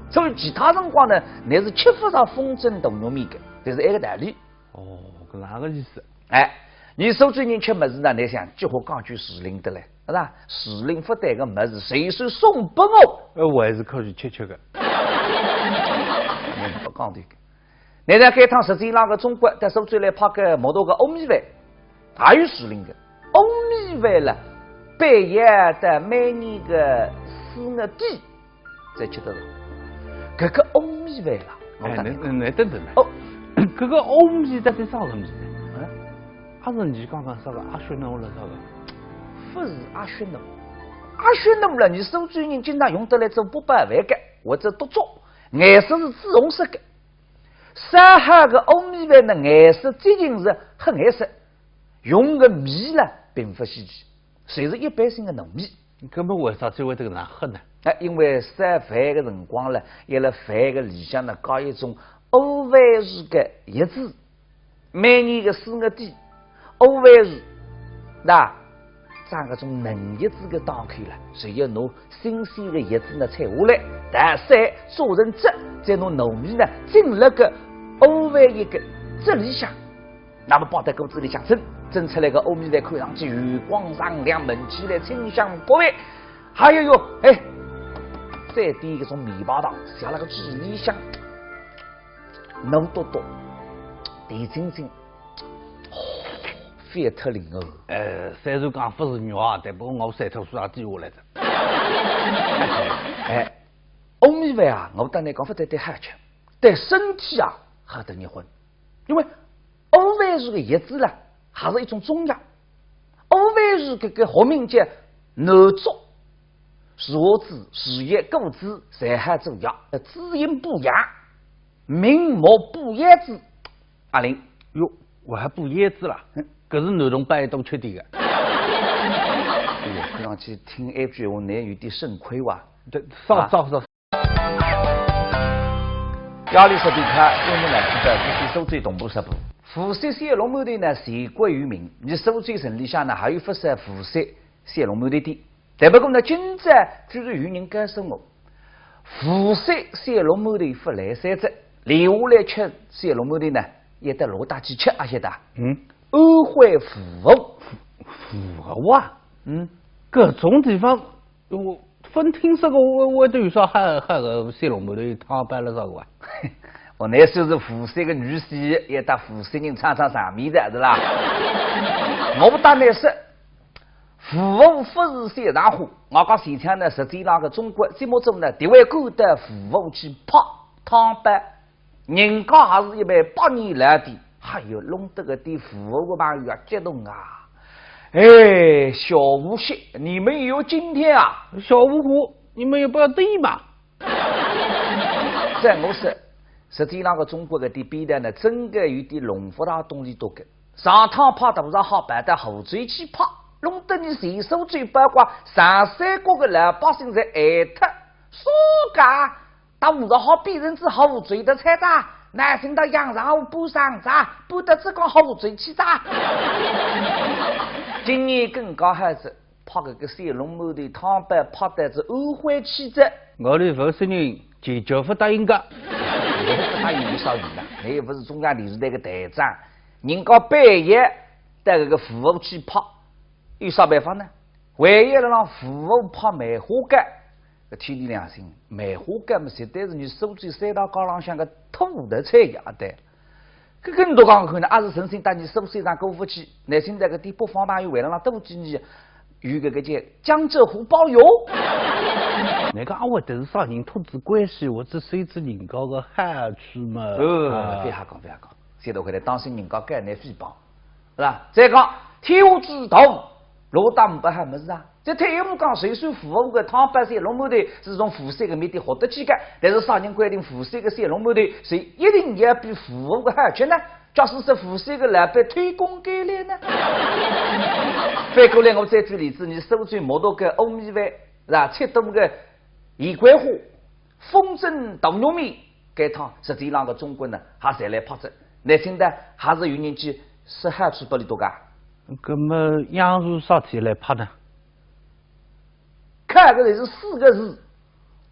所以其他辰光呢，倷是吃勿着枫镇大肉面个，就是埃个道理。哦，搿哪个意思？哎，伲苏州人吃物事呢，倷想，几化讲究时令个嘞，是吧？时令勿对个物事，随手送拨我，呃，我还是可以吃吃个。勿讲对个。倷看该趟舌尖浪个中国到苏州来拍个木头个乌米饭，也有时令个。乌米饭了，必要到每年个四月底 才吃得着。搿个乌米饭啦，我哎，讲倷，倷，倷等等唻。哦，搿个乌米到底啥物事呢？嗯？阿是伲刚刚说个阿雪奴了啥个？勿是阿雪奴，阿雪奴了，伲苏州人经常用得来做八宝饭个，或者笃粥，颜色是紫红色个。烧好个乌米饭呢，颜色接近是黑颜色，用个米呢，并勿稀奇。 侪是一般性个糯米。搿么为啥体会得搿能黑呢？哎，因为烧饭个辰光了，要辣饭个里向呢，加一种乌饭树个叶子，每年个四月底，乌饭树，喏，长搿种嫩叶子个档口了，所以要拿新鲜个叶子呢采下来，汏水做成汁，再拿糯米呢浸辣搿乌饭叶个汁里向。 那么摆到锅子里向蒸，蒸出来个乌米饭看上去油光闪亮，闻起来清香可口。还有哟，哎，再点一种绵白糖，下了个嘴里向，糯笃笃，甜津津，哦，非常灵哦。呃，虽然讲勿是肉啊，但不过我三头数也滴下来的。哎，乌米饭啊，我当然讲勿对对好吃，对身体啊，好得热昏。 因为乌饭树个叶子啦，还是一种中药。乌饭树搿个学名叫南竹，树枝、树叶、果子，侪好做药，滋阴补阳，明目补腰子。阿灵，哟，我还补腰子啦？嗯。搿是男同胞一种缺点个。哎呀，看上去听埃句闲话，倷有点肾亏哇。对，少，啊。少，少。 夜里十点快，我们来看到这是苏州同步直播。无锡小笼馒头呢，全国有名。伲苏州城里向呢，还有勿少无锡小笼馒头店。但不过呢，今朝居然有人告诉我，无锡小笼馒头勿来三只，留下来吃小笼馒头呢，也得老大去吃啊，晓得？嗯。安徽芜湖。芜湖啊？嗯。搿种地方 我勿听说过，我，我都有啥好，好个小笼馒头汤包了啥个啊？哦，倷算是无锡个女婿，也搭无锡人撑撑场面的，是啦？我搭倷说，芜湖勿是小场化，我讲前腔呢，舌尖浪个中国节目组呢，特为赶到芜湖去拍汤包。 人家还是一爿百年老店，哎哟，弄得搿点芜湖个朋友啊，激动啊！哎，小芜湖，你们也有今天啊！小芜湖，你们也不要对嘛！再我说，舌尖浪个中国搿点编导呢，真个有点弄勿大懂俚笃个。上趟拍大闸蟹跑到湖州去拍，弄得伲全苏州，包括长三角个老百姓侪呆脱。啥个？ 大闸蟹变成仔湖州个菜哉，难寻到阳澄湖、半山湖哉，搬到浙江湖州去哉。今年更加好哉，拍搿个小笼馒头汤包拍到仔安徽去哉。我俚无锡人坚决勿答应个。勿答应有啥用呢？倷又勿是中央电视台个台长，人家半夜到搿个芜湖去拍，有啥办法呢？万一辣浪芜湖拍梅花糕， 搿天地良心，梅花糕么绝对是伲苏州三大街浪向个土特产呀，对。搿个倷倒讲看呢，阿是诚心搭伲苏州人过勿去，难寻到搿点北方朋友为了让多几年有搿个叫江浙沪包邮。倷讲阿会得是啥人托仔关系，或者收仔人家个好处嘛？呃，啊。覅瞎讲，覅瞎讲，现在回来当心人家告倷诽谤。 是吧？再讲，天下之大，老大呒不好物事啊。再退一步讲，虽说芜湖个汤包小笼馒头是从无锡个面点学得去个，但是啥人规定无锡个小笼馒头是一定要比芜湖个好吃呢？假使说无锡个老板偷工减料呢？反过来，我再举例子，伲苏州木头个乌米饭，是吧？七都个盐桂花， 风筝大肉面，该趟舌尖浪个中国呢，还侪来拍哉。难听点，还是有人去说好处拨俚笃个。搿么央视啥体来拍呢？看个侪是四个字，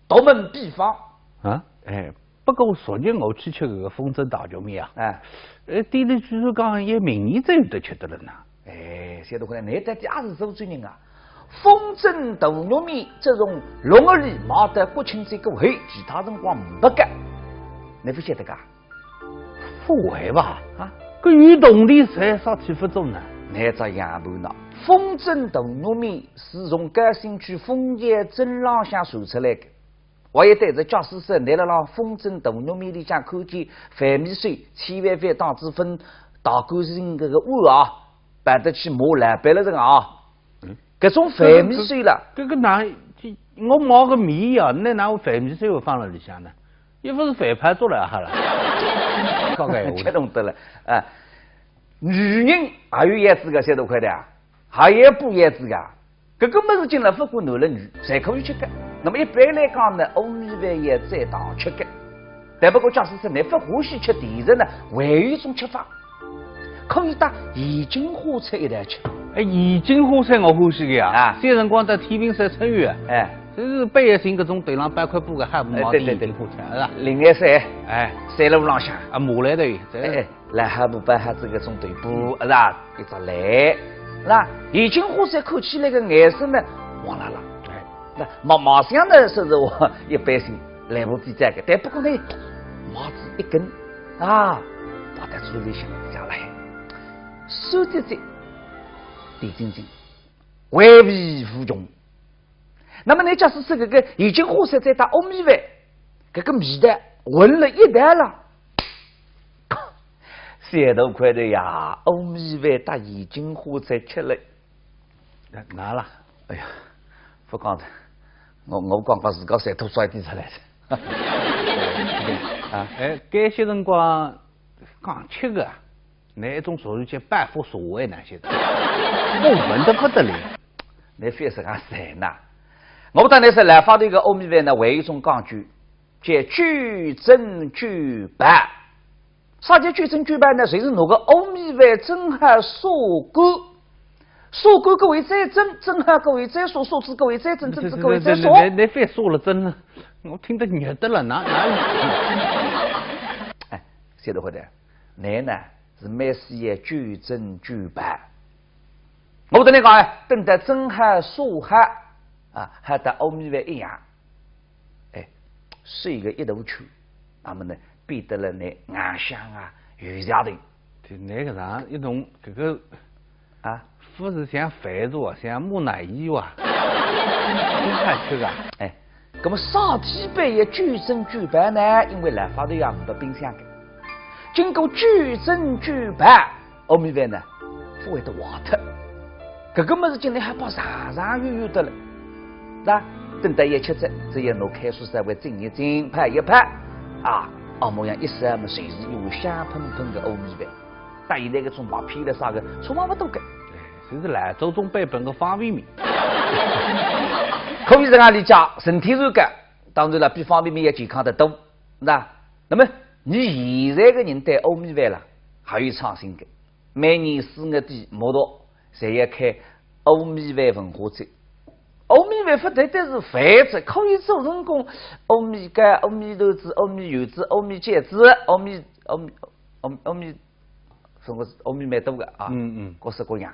独门秘方。啊？哎，不过昨日我去吃搿个风筝大肉面啊，哎。呃，店里居然讲伊明年才有得吃得了呢。哎，晓得回来，倷到底也是苏州人啊？风筝大肉面只从六月里卖到国庆节过后，其他辰光没个。倷勿晓得噶？勿会吧？啊？搿有铜钿赚啥体勿做呢？倷只样般呢？风筝大肉面是从高新区枫桥镇浪向传出来的。 我也对着驾驶室，拿了让风筝大肉面里向看见饭米水，千万勿要当仔分大干净搿个碗啊，摆得去骂老板了人啊。嗯。搿种饭米水了，搿个，搿个哪，我买个面呀，那哪有饭米水会放辣里向呢？又勿是饭泡做了好了。讲个闲话。激动得了，哎，女人还有叶子个，晓得快点啊，还有补叶子个。 搿个物事进来，勿管男了女，侪可以吃个。那么一般来讲呢，乌米饭也最当吃个。但不过，假使是倷勿欢喜吃甜食呢，还有一种吃法，可以搭盐金花菜一道吃。哎，盐金花菜我欢喜个呀。啊。小辰光在天平山春游啊，哎。就是半夜寻搿种头浪包块布个海布哎，对，对，对。盐金花菜，是吧？另外是，哎。山路浪向。啊，马来的，这哎，哎。 来还不摆下这个种豆腐，是吧？一只来，是吧？已经火烧口起来个颜色呢，黄辣辣。哎，那毛毛香呢，是我一般性来不及这个，但不过呢，帽子一根，啊，把它嘴里想下来，酸滴滴，甜津津，回味无穷。那么呢，假使是这个已经火烧再搭乌米饭，这个味道混了一道了。 三十多块的呀，乌米饭搭已经火烧吃了。哪，哪了？哎呀，不讲了，我，我讲讲自家侪吐出一点出来了。啊。哎，该些辰光讲吃个，哪一种属于叫报复社会呢？现在过分得不得了。倷非是讲谁呐？我当然是来发的一个乌米饭呢，还有一种讲究，叫九蒸九爆。 啥叫九蒸九爆呢？就是拿个乌米饭蒸好晒干，晒干过后再蒸，蒸好过后再晒，晒仔过后再蒸，蒸仔过后再晒。倷，倷，倷，倷非晒了蒸了，我听得热得了，哪，哪有？哎，晓得回来，倷呢是蛮适意九蒸九爆。我跟倷讲哎，等到蒸好晒好啊，还搭乌米饭一样。 哎，是一个一头去，那么呢，变得了呢，硬香啊，有家庭。就那个啥，一种这个啊，不是像肥猪啊，像木乃伊哇，真好吃啊。哎，那么啥体半夜九蒸九爆呢？因为老法头也没冰箱的，经过九蒸九爆， 乌米饭呢，勿会得坏脱。搿个物事今天还包长长远远的了，那等到一吃着，只要拿开水稍微浸一浸，泡一泡，啊，熬模样一烧么，随时一碗香喷喷的乌米饭。搭现在搿种麦片了啥个，差勿多个。哎，就是老祖宗版本的方便面。可以这样理解，纯天然个，当然了，比方便面要健康得多。那，那么，你现在个人对乌米饭了，还有创新个。 每年四月底，木渎侪要开乌米饭文化节。乌米饭勿单单是饭吃，可以做成功乌米糕、乌米团子、乌米圆子、乌米饺子、乌米，乌米，乌米，乌米，什么乌米蛮多个啊，嗯，嗯。各式各样。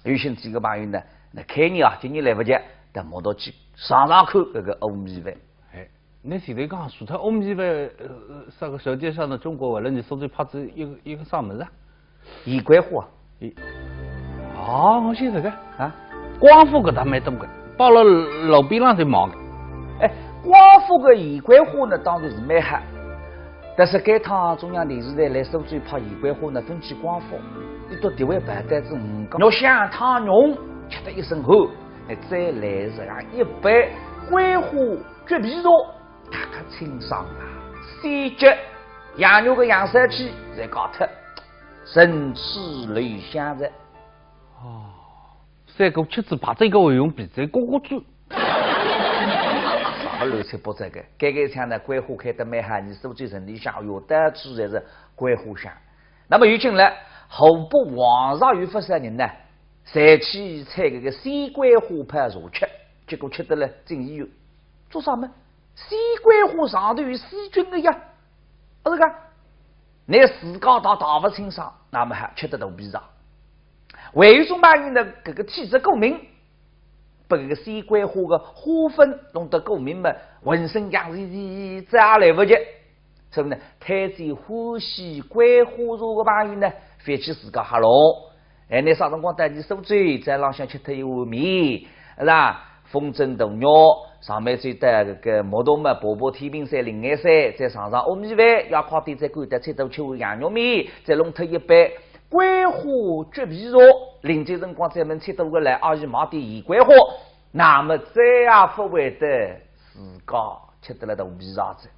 有兴趣个朋友呢，那开年啊，今年来不及，到木渎去尝尝看搿个乌米饭。哎， 那现在讲，除脱乌米饭，呃，啥个舌尖上的中国，为了你苏州拍仔一个，一个啥物事啊？盐桂花。哦，我晓得个。啊？光福搿搭蛮多个，摆辣路边浪侪卖个。哎，光福个盐桂花呢，当然是蛮好。但是该趟中央电视台来苏州拍盐桂花呢，朆去光福，伊到地位排队子五个，肉香汤浓，吃得一身汗，哎，再来这样一杯桂花 橘皮茶，大家清爽啊，鲜橘，羊肉个羊膻气侪搞脱，人吃楼香哉。哦，三个吃仔排着一个会用鼻子咯咯转。啥个乱七八糟个？该个腔呢，桂花开得蛮好，你苏州城里向，哎哟，到处侪是桂花香。那么有劲了，河北黄石有勿少人呢，侪去采搿个鲜桂花泡茶吃，结果吃得了进医院。做啥么？ 鲜桂花上头有细菌的呀，勿是个？拿自家倒汏勿清爽，那么还吃得肚皮上。还有种朋友呢，搿个体质过敏，拨搿个鲜桂花个花粉弄得过敏嘛，浑身痒兮兮，再也来勿及。所以呢，推荐欢喜桂花茶个朋友呢，覅去自家吓咯。哎，倷啥辰光到伲苏州，再浪向吃脱一碗面，是吧？ 风蒸大肉，上面再搭搿个木桶嘛，爬爬天平山、灵岩山，再尝尝乌米饭，夜快点再赶到七都吃碗羊肉面，再弄脱一杯桂花橘皮茶，临走辰光再问七都个老阿姨买点野桂花，那么再也勿会得自家吃得了肚皮上哉。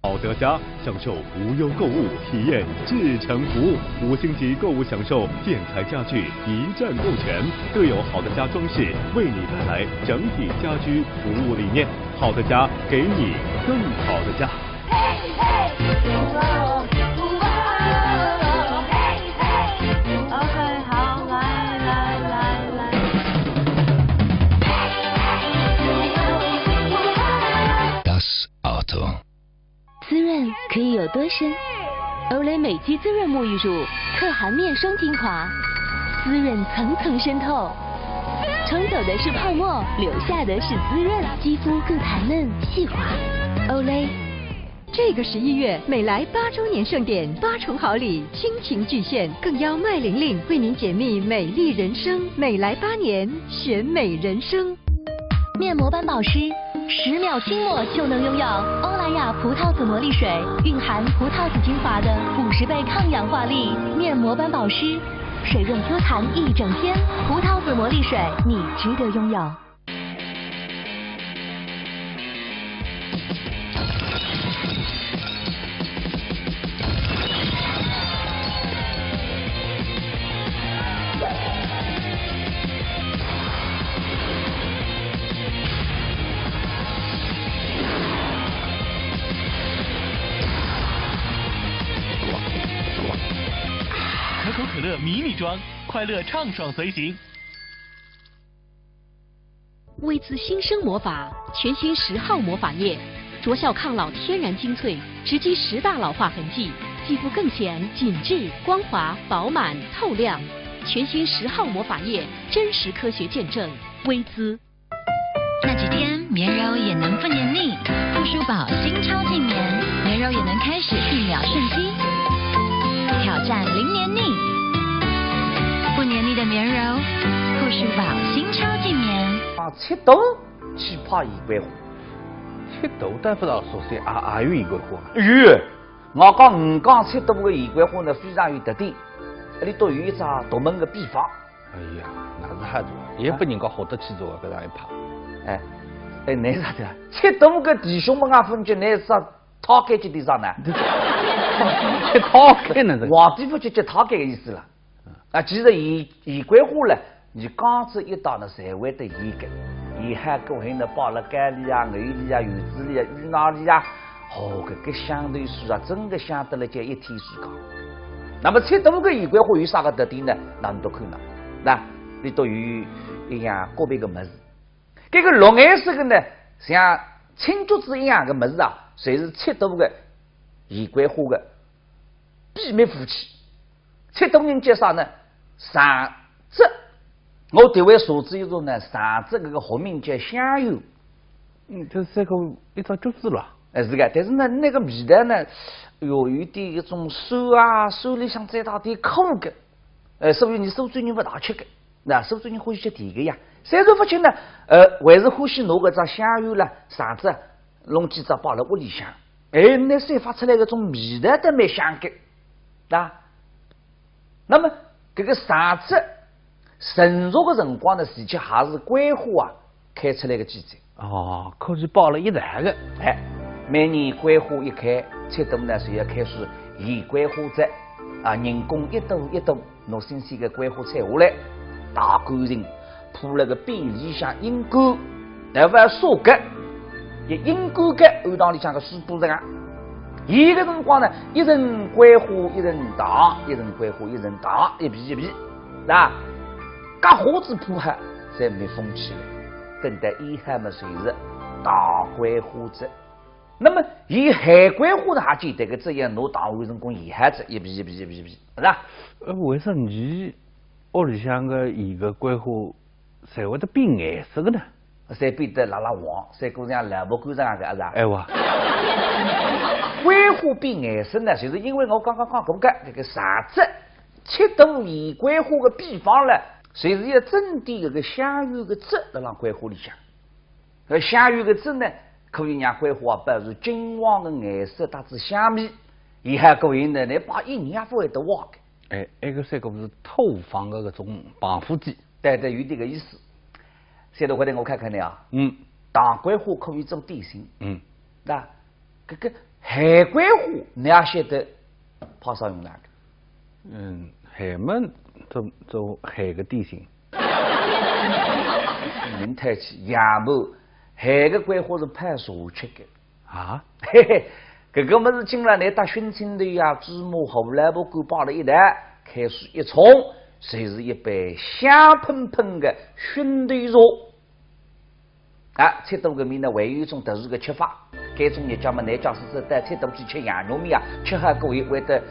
好的家，享受无忧购物，体验至诚服务。五星级购物享受，建材家具一站购全，更有好的家装饰为你带来整体家居服务理念。好的家，给你更好的家。 OK，好，来来来来。 Das Auto. 滋润可以有多深？欧莱美肌滋润沐浴乳，特含面霜精华，滋润层层渗透，冲走的是泡沫，留下的是滋润，肌肤更弹嫩细滑。欧莱。这个十一月，美莱八周年盛典，八重好礼，倾情巨献，更邀麦玲玲为您解密美丽人生。美莱八年，选美人生。面膜般保湿，十秒轻抹就能拥有。欧莱雅葡萄籽魔力水，蕴含葡萄籽精华的五十倍抗氧化力，面膜般保湿，水润Q弹一整天。葡萄籽魔力水，你值得拥有。 可口可乐迷你装，快乐畅爽随行。 薇姿新生魔法，全新十号魔法液，卓效抗老天然精粹，直击十大老化痕迹，肌肤更显紧致、光滑、饱满、透亮。全新十号魔法液，真实科学见证，薇姿。那几天绵柔也能不黏腻，护舒宝新超净棉，绵柔也能开始一秒瞬息，挑战零黏腻。不黏腻的绵柔，护舒宝新超净棉。啊，七都 去拍野桂花。七都倒勿大熟悉，阿阿有野桂花啊？有，我讲，我讲七都个野桂花呢，非常有特点，里头有一只独门个秘方。哎呀，那是好做，也拨人家好得去做搿样一拍。哎，哎，倷啥个？七都个弟兄们啊，分觉倷啥讨厌去点啥呢？讨厌呢，这个。皇帝勿就叫讨厌个意思了。 啊，其实野野桂花呢，伲江浙一带呢，侪会得有个，有海口海呢，摆辣街里啊、楼里啊、院子里啊、院那里啊，哦，搿个香头水啊，真个香得来叫一天世界。那么七都个野桂花有啥个特点呢？那侬都看了，那里头有一样个别个物事，搿个绿颜色个呢，像青橘子一样个物事啊，侪是七都个野桂花个秘密武器。 七都人叫啥呢？长朳。我特为查仔一查呢，长朳搿个学名叫香橼。嗯，就是搿个一只橘子咯。哎，是个，但是呢，那个味道呢，哟，有点一种酸啊，酸里向再带点苦个。哎，所以伲苏州人勿大吃个，那苏州人欢喜吃甜个呀。虽然勿吃呢，呃，还是欢喜拿搿只香橼啦、长朳弄几只摆辣屋里向。哎，那散发出来搿种味道倒蛮香个。 啊，那么搿个长朳成熟个辰光呢，实际还是桂花啊开出来个季节。哦，可是摆了一道个。哎，每年桂花一开，七都呢就要开始野桂花节，啊，人工一朵一朵拿新鲜个桂花采下来，汏干净，铺辣个匾里向阴干，还勿要晒干，一阴干个，按道理讲个水补着啊。 伊个辰光呢，一层桂花一层糖，一层桂花一层糖，一皮一皮，那搿花子铺好，再密封起来，等待以后么就是糖桂花节。那么，伊咸桂花呢，还记得个，只要拿糖换成功盐咸子，一比一比一比一比，是吧？呃，为啥你屋里向个伊个桂花侪会得变颜色个呢？侪变得蜡蜡黄，侪跟像萝卜干这样个，是吧？哎哇。桂花变颜色呢，就是因为我刚刚讲过个，这个茶汁，七度盐桂花个秘方了，就是要蒸点这个香橼个汁辣浪桂花里向。 而香橼个汁呢，可以让桂花保持金黄个颜色搭仔香味，伊还可以呢，侬摆一年也勿会得黄个。哎，埃个三个勿是土方个搿种防腐剂。对对，有点个意思。现在回头我看看侬啊，嗯。糖桂花可以做点心，嗯。那搿个咸桂花，侬也晓得派啥用场个？嗯，咸么做做咸个点心。 侬太气，爷们，咸个桂花是泡茶吃个。啊？嘿嘿，搿个物事进来，侬搭熏青头呀、芝麻、胡萝卜干摆了一道，开水一冲，就是一杯香喷喷个熏头茶。啊，七度个面呢，还有一种特殊个吃法，该种日脚嘛，侬假使是到七度去吃羊肉面啊，吃好过后会得，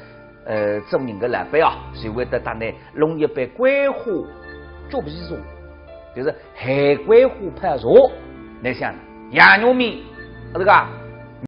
呃，做人个老板啊，就会得搭侬弄一杯桂花 橘皮茶，就是咸桂花泡茶。侬想，羊肉面，搿个